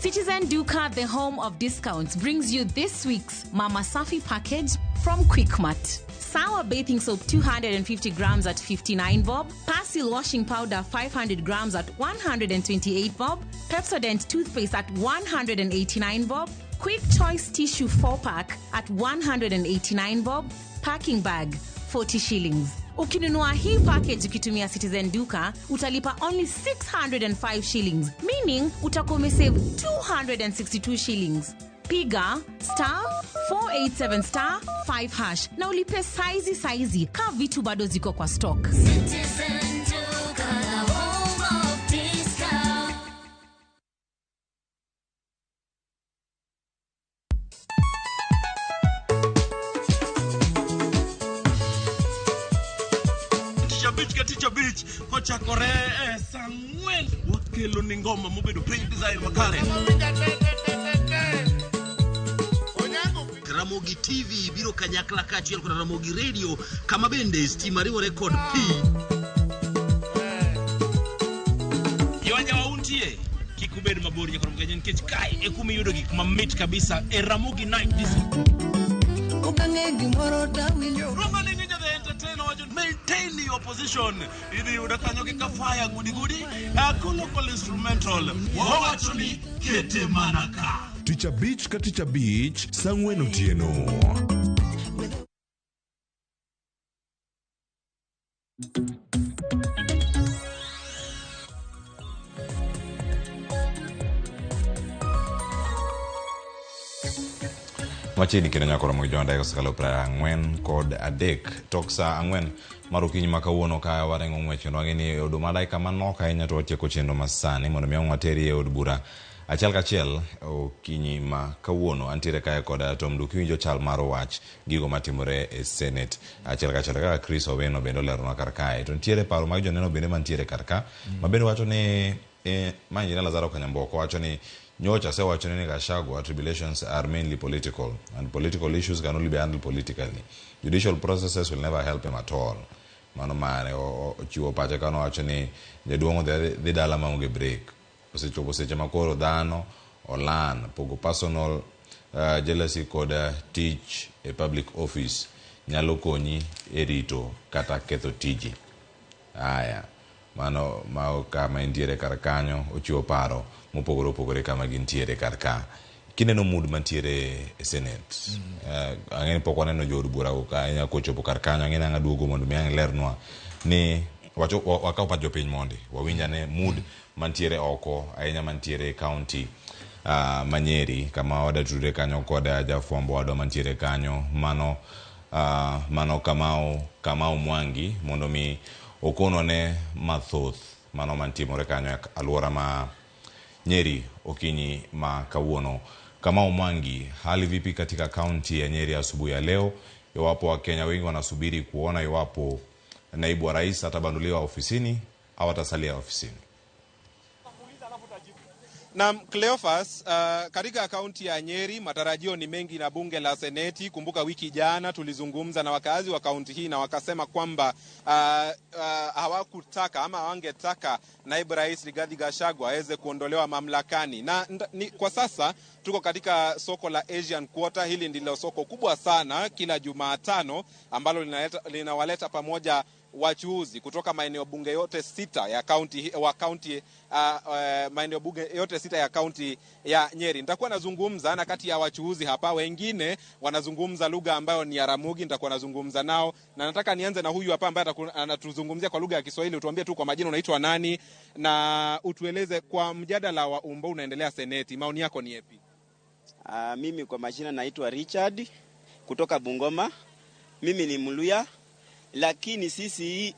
Citizen Duka, the home of discounts, brings you this week's Mama Safi package from Quickmart. Sour bathing soap 250 grams at 59 bob, Persil washing powder 500 grams at 128 bob, Pepsodent toothpaste at 189 bob, Quick Choice tissue 4-pack at 189 bob, packing bag 40 shillings. Ukinunua hii package ukitumia Citizen Duka, utalipa only 605 shillings, meaning utakuwa umesave 262 shillings. Piga star 487 star 5 hash na ulipe saizi saizi ka vitu bado ziko kwa stock.
Citizen Duka, the home of discount.
Tich abich kochakore e saa 4 wakelo ni ngoma mobedo piny design makare.
Ramogi TV biro kanyakla kaachiel kod Ramogi Radio kama bende stima riwore kod pi.
Jowanja wa untie kik ubed mabor nyakoro mgenye nikech kae e kuma iyudo gik mamit kabisa e Ramogi Night Disco. Roma ni Ninja the Entertainer wacho maintain your position. Idhi yudo kanyo gi Kafaya gudi gudi, Local instrumental. Wawacho ni kete mana ka.
Tich abich ka tich abich, saa 4 otieno.
Machiegni kendo nyakoro mag jowanda osekalo 43 tok saa 4 mar okinyi ma kawuono ka warengo ng'wech kendo wang'e ni e oduma dakika manok ahinya to watieko chenro masani mondo mi wateri e od bura achiel kachiel okinyi ma kawuono. Antiere kae kod Tom Duke winjo chal mar wach gigo matimore e Senate achiel kachiel kaka Chris Oweno bende oleronwa kar kae. To nitiere paro mag joneno bende mantiere kar ka ma bende wacho ni ma Engineer Lazaro Kanyamboko wacho ni nyocha asewacho ni Gachagua tribulations are mainly political and political issues can only be handled politically. Judicial processes will never help him at all. Mano mane ochiwo pache kano wacho ni jaduong' dhi dala maonge break. Osechopo seche ma koro dhano olan pogo personal jealousy kod tich e public office nyalo konyi e rito kata ketho tiji. Aya, mano ma kama intiere kar kanyo ochiwo paro mopogore opogore kama gintiere kar ka. Kineno mood mantiere e Senate, ang'e ni pok waneno jood bura ka ahinya kochopo kar kanyo. Ang'e ni ang' aduogo mondo mi ang' lernwa ni wakaw pach jopiny mondi wawinj ane mood mantiere oko ahinya mantiere e county ma Nyeri kama wadatudre kanyo kod jafwambo wadwa mantiere kanyo mano mano Kamau Mwangi mondo mi okonwa ne mathoth mano mantimore kanyo e alwora ma Nyeri okinyi ma kawuono. Kamau Mwangi, hali vipi katika kaunti ya Nyeri asubuhi ya leo? Iwapo Wakenya wengi wanasubiri kuona iwapo naibu wa rais atabanduliwa ofisini au atasalia ofisini.
Na Cleophas, katika kaunti ya Nyeri matarajio ni mengi na bunge la Seneti. Kumbuka wiki jana tulizungumza na wakazi wa kaunti hii na wakasema kwamba hawakutaka ama hawangetaka naibu rais Rigathi Gachagua aweze kuondolewa mamlakani. Na kwa sasa tuko katika soko la Asian Quarter. Hili ndilo soko kubwa sana kila Jumatano ambalo linawaleta pamoja wachuuzi kutoka maeneo bunge yote sita ya kaunti wa kaunti maeneo bunge yote sita ya kaunti ya Nyeri. Nitakuwa nazungumza na kati ya wachuuzi hapa, wengine wanazungumza lugha ambayo ni ya Ramogi, nitakuwa nazungumza nao, na nataka nianze na huyu hapa ambaye anatuzungumzia kwa lugha ya Kiswahili. Utuambie tu kwa majina unaitwa nani na utueleze kwa mjadala wa umbo unaendelea Seneti, maoni yako ni yapi?
Mimi kwa majina naitwa Richard kutoka Bungoma. Mimi ni Mluya. Lakini sisi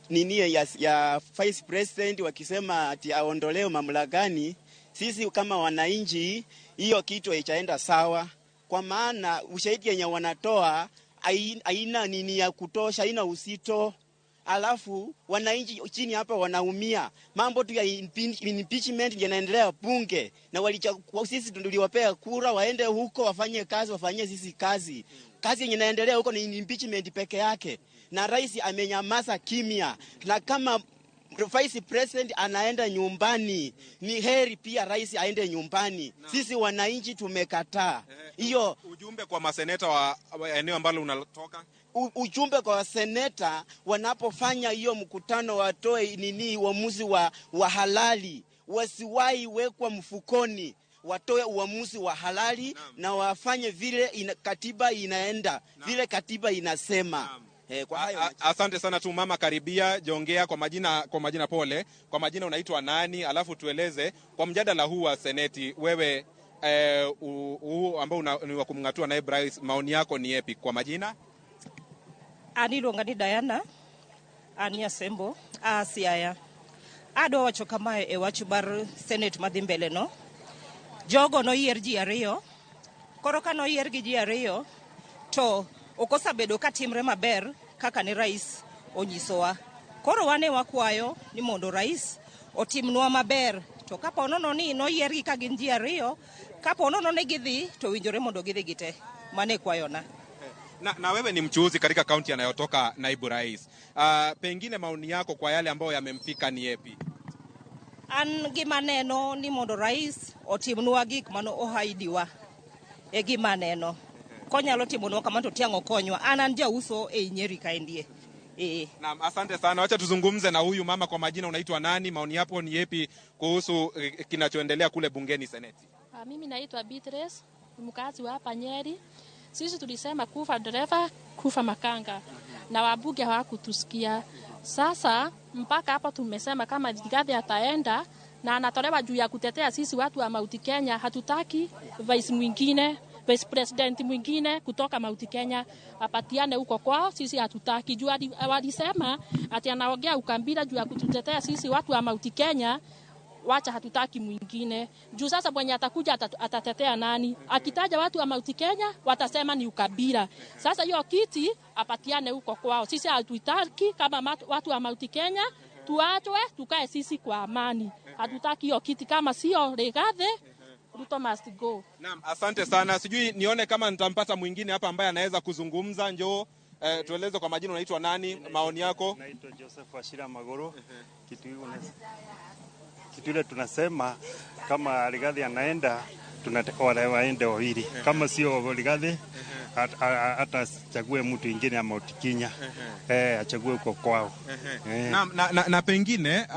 nini ya Vice President wakisema ati aondolewe mamlakani, sisi kama wananchi hiyo kitu haichaenda sawa, kwa maana ushahidi yenye wanatoa haina nini ya kutosha, haina usito. Alafu wananchi chini hapa wanaumia. Mambo tu ya impeachment yanaendelea bunge, na sisi tuliwapea kura waende huko wafanye kazi, wafanyie sisi kazi. Kazi yenye inaendelea huko ni impeachment peke yake, na rais amenyamaza kimya. Na kama Vice President anaenda nyumbani, ni heri pia rais aende nyumbani. Sisi wananchi tumekataa hiyo.
Ujumbe kwa maseneta wa eneo ambalo unatoka?
Ujumbe kwa seneta, wanapofanya hiyo mkutano watoe nini uamuzi wa halali, wasiwahi wekwa mfukoni. Watoe uamuzi wa halali na wafanye vile katiba inaenda, vile katiba inasema. Kwa hayo
asante sana tu mama, karibia jongea kwa majina pole. Kwa majina unaitwa nani? Alafu tueleze kwa mjadala huu wa Seneti, wewe huu ambao ni wa kumng'atua naibu rais, maoni yako ni yapi? Kwa majina?
An iluonga ni Diana, an Nyasembo, a Siaya. Adwa wacho kamae e wach mar Senate madhi mbele no. Jogo noyier ji ariyo, koro ka noyier gi ji ariyo, to ok osebedo ka timre maber kaka ne rais onyisowa. Koro wane wakwayo ni mondo rais otimnwa maber, to kapo nono ni noyiergi ka gin ji ariyo, kapo nono ni gidhi, to winjore mondo gidhi gite. Mano e kwayona.
Na wewe ni mchuuzi katika kaunti anayotoka naibu rais. Pengine maoni yako kwa yale ambayo yamemfika ni yapi?
An gima neno ni mondo rais otimnwa gik mano ohaidiwa. E gima neno. Konyalo timonwa kamano to tiang' okonywa. An jauso e Nyeri kaendie.
Naam, asante sana. Wacha tuzungumze na huyu mama. Kwa majina unaitwa nani? Maoni yako ni yapi kuhusu kinachoendelea kule bungeni Seneti?
Mimi naitwa Beatrice, mkazi wa hapa Nyeri. Sisi tulisema kufa dereva, kufa makanga. Na wabunge hawakutusikia. Sasa mpaka hapa tumesema kama Rigathi ataenda na anatolewa juu ya kutetea sisi watu wa Mount Kenya, hatutaki vice mwingine, vice president mwingine kutoka Mount Kenya apatiane huko kwao, sisi hatutaki. Juu walisema ati anaongea ukabila juu ya kututetea sisi watu wa Mount Kenya, wacha hatutaki mwingine. Juu sasa mwenye atakuja atatetea nani? Akitaja watu wa Mount Kenya watasema ni ukabila. Sasa hiyo kiti apatiane huko kwao. Sisi hatutaki kama watu wa Mount Kenya tuachwe tukae sisi kwa amani. Hatutaki hiyo kiti kama sio Rigathi. Ruto must go.
Naam, asante sana. Sijui nione kama nitampata mwingine hapa ambaye anaweza kuzungumza. Njoo tueleze kwa majina unaitwa nani, maoni yako.
Naitwa Joseph Wachira Magoro. Kitu ile tunasema kama Rigathi anaenda tunataka wale waende wawili. Kama sio Rigathi atachague mtu mwingine ama Mount Kenya. Achague huko kwao.
Na pengine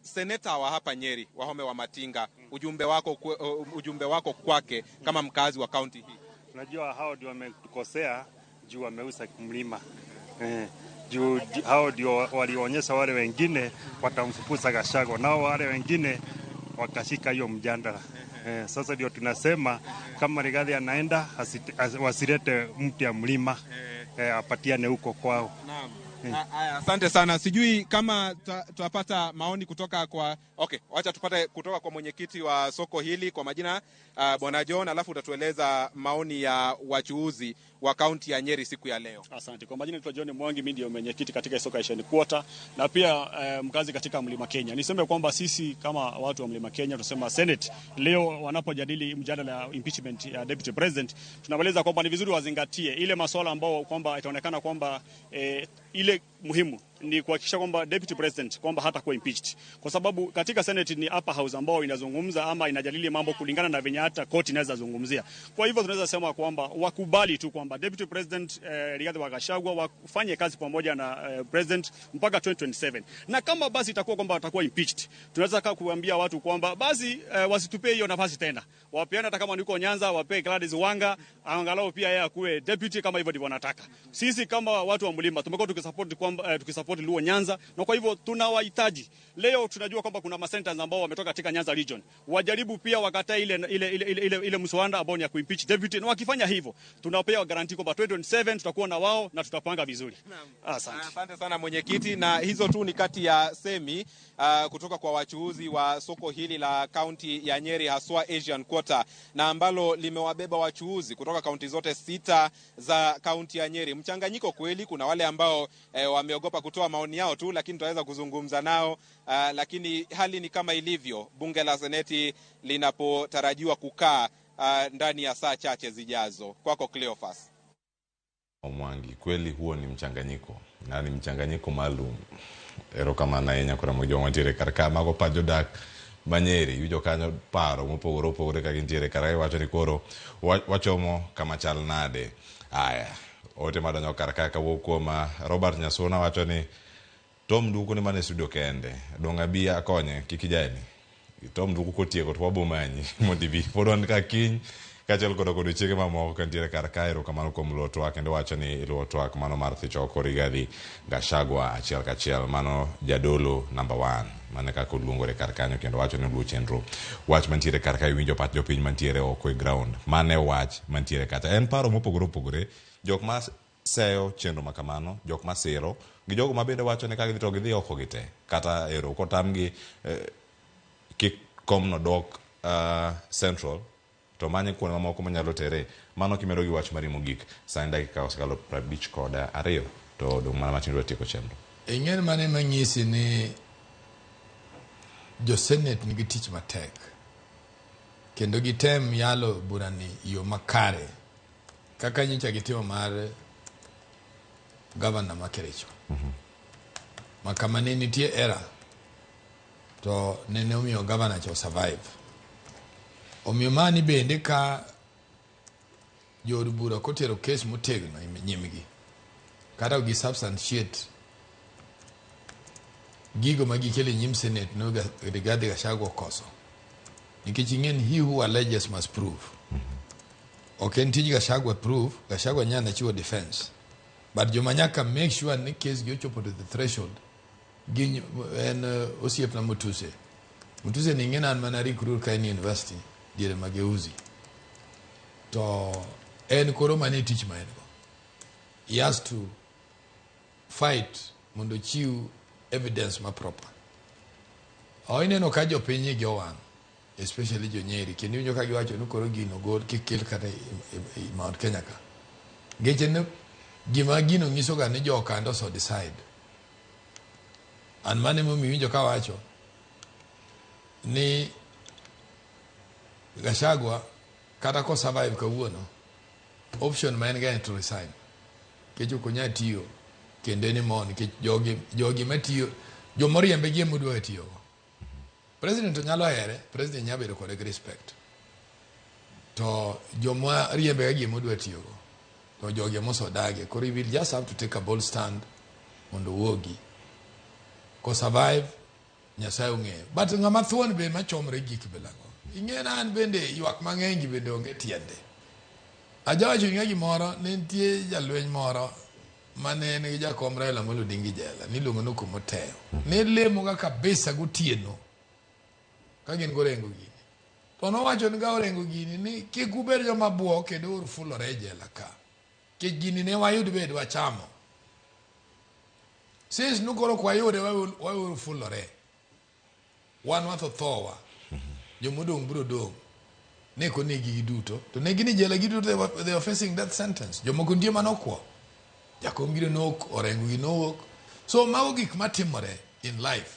seneta wa hapa Nyeri, Wahome wa Matinga, ujumbe wako kwake kama mkazi wa kaunti hii.
Unajua hao ndio wametukosea juu wameuza mlima. Juu hao ndio walionyesha wale wengine watamfukuza Gachagua, nao wale wengine wakashika hiyo mjadala. Sasa ndio tunasema kama Rigathi anaenda wasilete mtu ya mlima, apatiane huko kwao.
Naam. Asante sana. Sijui kama tutapata maoni kutoka kwa okay, wacha tupate kutoka kwa mwenyekiti wa soko hili kwa majina Bwana John, alafu utatueleza maoni ya wachuuzi wa kaunti ya Nyeri siku ya leo.
Asante. Kwa majina naitwa John Mwangi, mimi ndio mwenyekiti katika soko ya Asian Quarter na pia mkazi katika Mlima Kenya. Niseme kwamba sisi kama watu wa Mlima Kenya tunasema Senate leo wanapojadili mjadala ya impeachment ya Deputy President, tunawaeleza kwamba ni vizuri wazingatie ile masuala ambao kwamba itaonekana kwamba ile muhimu ni kuhakikisha kwamba Deputy President kwamba hatakuwa impeached, kwa sababu katika Senate ni upper house ambao inazungumza ama inajadili mambo kulingana na venye hata court inaweza zungumzia. Kwa hivyo tunaweza sema kwamba wakubali tu kwamba Deputy President Rigathi Gachagua wafanye kazi pamoja na President mpaka 2027. Na kama basi itakuwa kwamba watakuwa impeached, tunaweza kuambia watu kwamba basi wasitupee hiyo nafasi tena. Wapeane hata kama niko Nyanza, wapee Gladys Wanga angalau pia yeye akuwe deputy kama hivyo ndivyo wanataka. Sisi kama watu wa mlima tumekuwa tukisupport kwamba tukisupport Luo Nyanza, na kwa hivyo tunawahitaji. Leo tunajua kwamba kuna masenators ambao wametoka katika Nyanza region. Wajaribu pia wakatae ile mswada ambao ni ya kuimpeach deputy, na wakifanya hivyo tunawapea guarantee kwamba 2027 tutakuwa na wao na tutapanga vizuri. Asante.
Asante sana mwenyekiti, na hizo tu ni kati ya semi kutoka kwa wachuuzi wa soko hili la kaunti ya Nyeri, haswa Asian Quarter, na ambalo limewabeba wachuuzi kutoka kaunti zote 6 za kaunti ya Nyeri. Mchanganyiko kweli, kuna wale ambao wameogopa kutoa maoni yao tu, lakini tutaweza kuzungumza nao. Lakini hali ni kama ilivyo, bunge la Seneti linapotarajiwa kukaa ndani ya saa chache zijazo. Kwako Cleophas.
Mwangi, kweli huo ni mchanganyiko, na ni mchanganyiko maalum. Ero kama na yenya kora mojo wantiere karka mago pajo dak manyeri yujo kanyo paro mopogore opogore ka gintiere kar iwacho ni koro wachomo kama chal nade. Aya, ote madonjo kar ka kawuok kuom Robert Nyasuna wacho ni Tom Nduku ni mana e studio kende, dong' abi akonye kik ijaeni. Tom Nduku kotieko to wabomanyi mondo ibi. Pod wan ka kiny Kaachiel koda kod odiochienge mamoko ka nitiere kar ka, erokamano kuom luwo twak kendo wacho ni iluwo twak mano mar thicho oko Rigathi Gachagua achiel kachiel. Mano jadolo number 1. Mano e kaka oluongore kar kanyo kendo wacho ni oluwo chenro. Wach mantiere kar ka iwinjo pach jopiny mantiere oko e ground. Mano e wach mantiere kacha. En paro mopogore opogore. Jok ma seyo chenro ma kamano, jok ma siro, gi jogo ma bende wacho ni ka gidhi to gidhi oko gi te. Kata ero kotamgi kik komno dok Central to manye kuonde mamoko manyalo tere. Mano kimedo gi wach mari mogik. Sani dakika osekalo 52 to odong' mana matin dwa tieko chenro.
Ing'eni mano ema nyisi ni jo Senate nigi tich matek kendo gitem yalo burani yo makare kaka nyocha gitimo mar gavana ma Kericho. Ma kama ne nitie error to nene omiyo gavana cha survive. Omiyo mani bende ka jood bura kotero kes motegno e nyimgi kata ok gi substantiate gigo ma gikelo e nyim Senate no Rigathi Gachagua okoso. Nikech ing'e ni he who alleges must prove. Ok en tij Gachagua prove, Gachagua nyalo chiwo defense. But joma nyaka make sure ni case gi ochopo to the threshold gin en osiepna Mutuse. Mutuse ni ing'e ni an mana recruit ka en university diere mageuzi. To en koro mano e tich ma en go. He has to fight mondo ochiw evidence ma proper. O ineno ka jopiny igi owang' especially jo Nyeri kendo iwinjo ka giwacho ni koro gino gol kik kel kata i Mount Kenya ka. Ngeche ni gima gino nyiso ga ni jokanda ose decide. An mano emomiyo iwinjo kawacho ni Gachagua kata ko survive kawuono option ma en ga en to resign. Nikech ok onyal tiyo kendo anymore nikech jogi matiyo jomoriembe gi ema odwa tiyogo. President to nyalo here, president nyalo bedo kode gi respect. To joma riembe ga gi ema odwa tiyogo. To jogi ema osedage. Koro he will just have to take a bold stand mondo owuogi. Ko survive, Nyasaye ong'eyo. But ng'ama thuon be machomre gik bilago. Ing'e na an bende ywak mang'eny gi bende onge tiende. Ajawacho ni gimoro, ne nitie jalweny moro mane nigi jakom Raila Amolo Odinga e jela, niluongo ni Okomoteyo. Ne lemoga kabisa gotieno ka gin gorengo gini. To nowacho ni ga Orengo gini ni kik ubed joma buok kendo ur fulore e jela ka. Nikech gini ne wayud bed wachamo. Since nukoro ok wayude waweuru fulore. Wan watho thowa. Jomodong' biro dong'. Ne konegi giduto. To ne gin e jela giduto they were facing death sentence. Jomoko nitie manokwo. Jakom gino nowuok, Orengo gi nowuok. So mago gik matimore in life.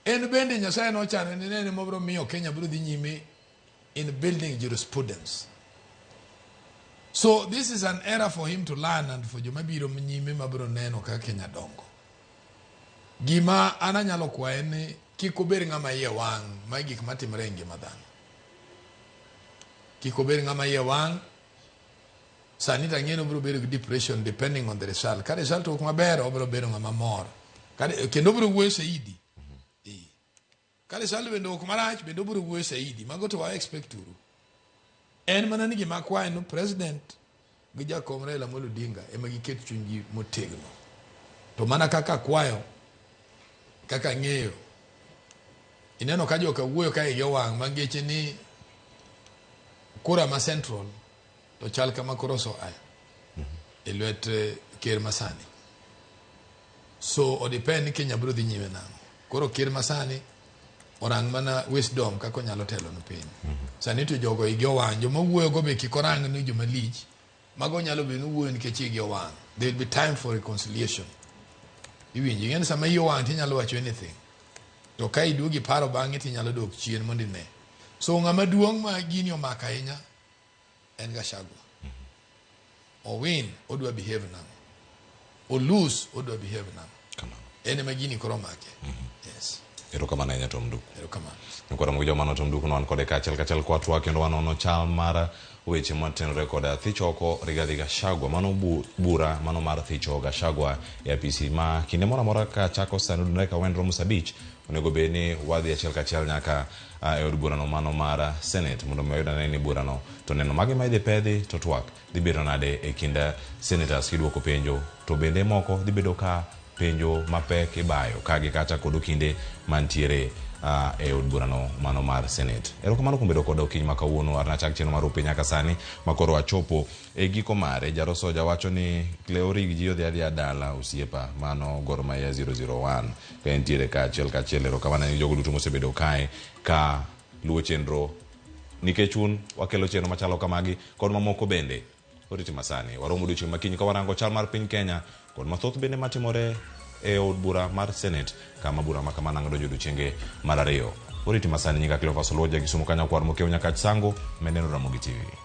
En bende Nyasaye nochano ni nene mobiro miyo Kenya biro dhi nyime in building jurisprudence. So this is an era for him to learn and for joma biro nyime mabiro neno kaka Kenya dongo. Gima an anyalo kwaye ni kik obed ng'ama iye wang' ma gik matimore e ngima dhano. Kik obed ng'ama iye wang' sani to ang'e ni obiro bedo gi depression depending on the result. Ka result owuok maber obiro bedo ng'ama mor. Kendo obiro wuoyo saidi. Ka result bende owuok marach bende obiro wuoyo saidi. Mago to wa expect uru. En mana ni gima akwayo ni president gi jakom Raila Amolo Odinga ema giket chunygi motegno. To mana kaka akwayo, kaka ang'eyo, ineno ka joka wuoyo ka igi owang' ma ngeche ni kura ma central to chal kama koro oso aya e lwet ker masani. So o depend ni Kenya biro dhi nyime nang'o. Koro ker masani orang mana wisdom kaka onyalo telo ne piny. Sani to jogo igi owang', joma wuoyo go be kik orang ni joma lich. Mago nyalo bedo ni wuoyo nikech igi owang'. There will be time for reconciliation. Iwinjo, ing'e ni sama iyi owang' tinyalo wacho anything. To ka iduogo iparo bang'e tinyalo dok chien mondo ine. So ng'ama duong' ma gini omako ahinya en Gachagua. Owin odwa behave nang'o? O lose odwa behave nang'o? En ema gini koro omake. Yes.
Erokamano ahinya Tom Nduku.
Erokamano.
Koro mogi joma Tom Nduku wan kode kaachiel kachiel kwa twak kendo wanono chal mar weche matenore kod thicho oko Rigathi Gachagua mano bura mano mar thicho Gachagua e apisi ma kinde moro amora ka chako sani odunore ka wen romo 5 onego bed ni wadhi achiel kachiel nyaka e od burano mano mar Senate mondo mi wayud ane ni burano to neno mage ma idhi pedhi to twak dhi bedo nade e kind senators kiduoko penjo to bende moko dhi bedo ka penjo mapek ibayo ka gi kacha kod okinde mantiere e od burano mano mar Senate. Erokamano kuom bedo koda okinyi ma kawuono arna chak chenro mar Upi nyaka sani makoro achopo e giko mare. Jarosoja wacho ni Cleo Rig ji odhi adhiya dala osiepa mano Gor Mahia 001 ka entiere kaachiel kachiel. Erokamano ne jogo duto mosebedo kae ka luwo chenro nikech un wakelo chenro machalo kamagi kod mamoko bende. Oriti masani waromo odiochieng' makiny ka warango chal mar piny Kenya kod mathoth bende matimore e od bura mar Senate kama bura ma kamano ang' donjo odiochienge mar ariyo. Oriti masani nyinga Cleophas Oluoch ja Kisumu kanyo kwar Mokeo Nyakach Sango meneno Ramogi TV.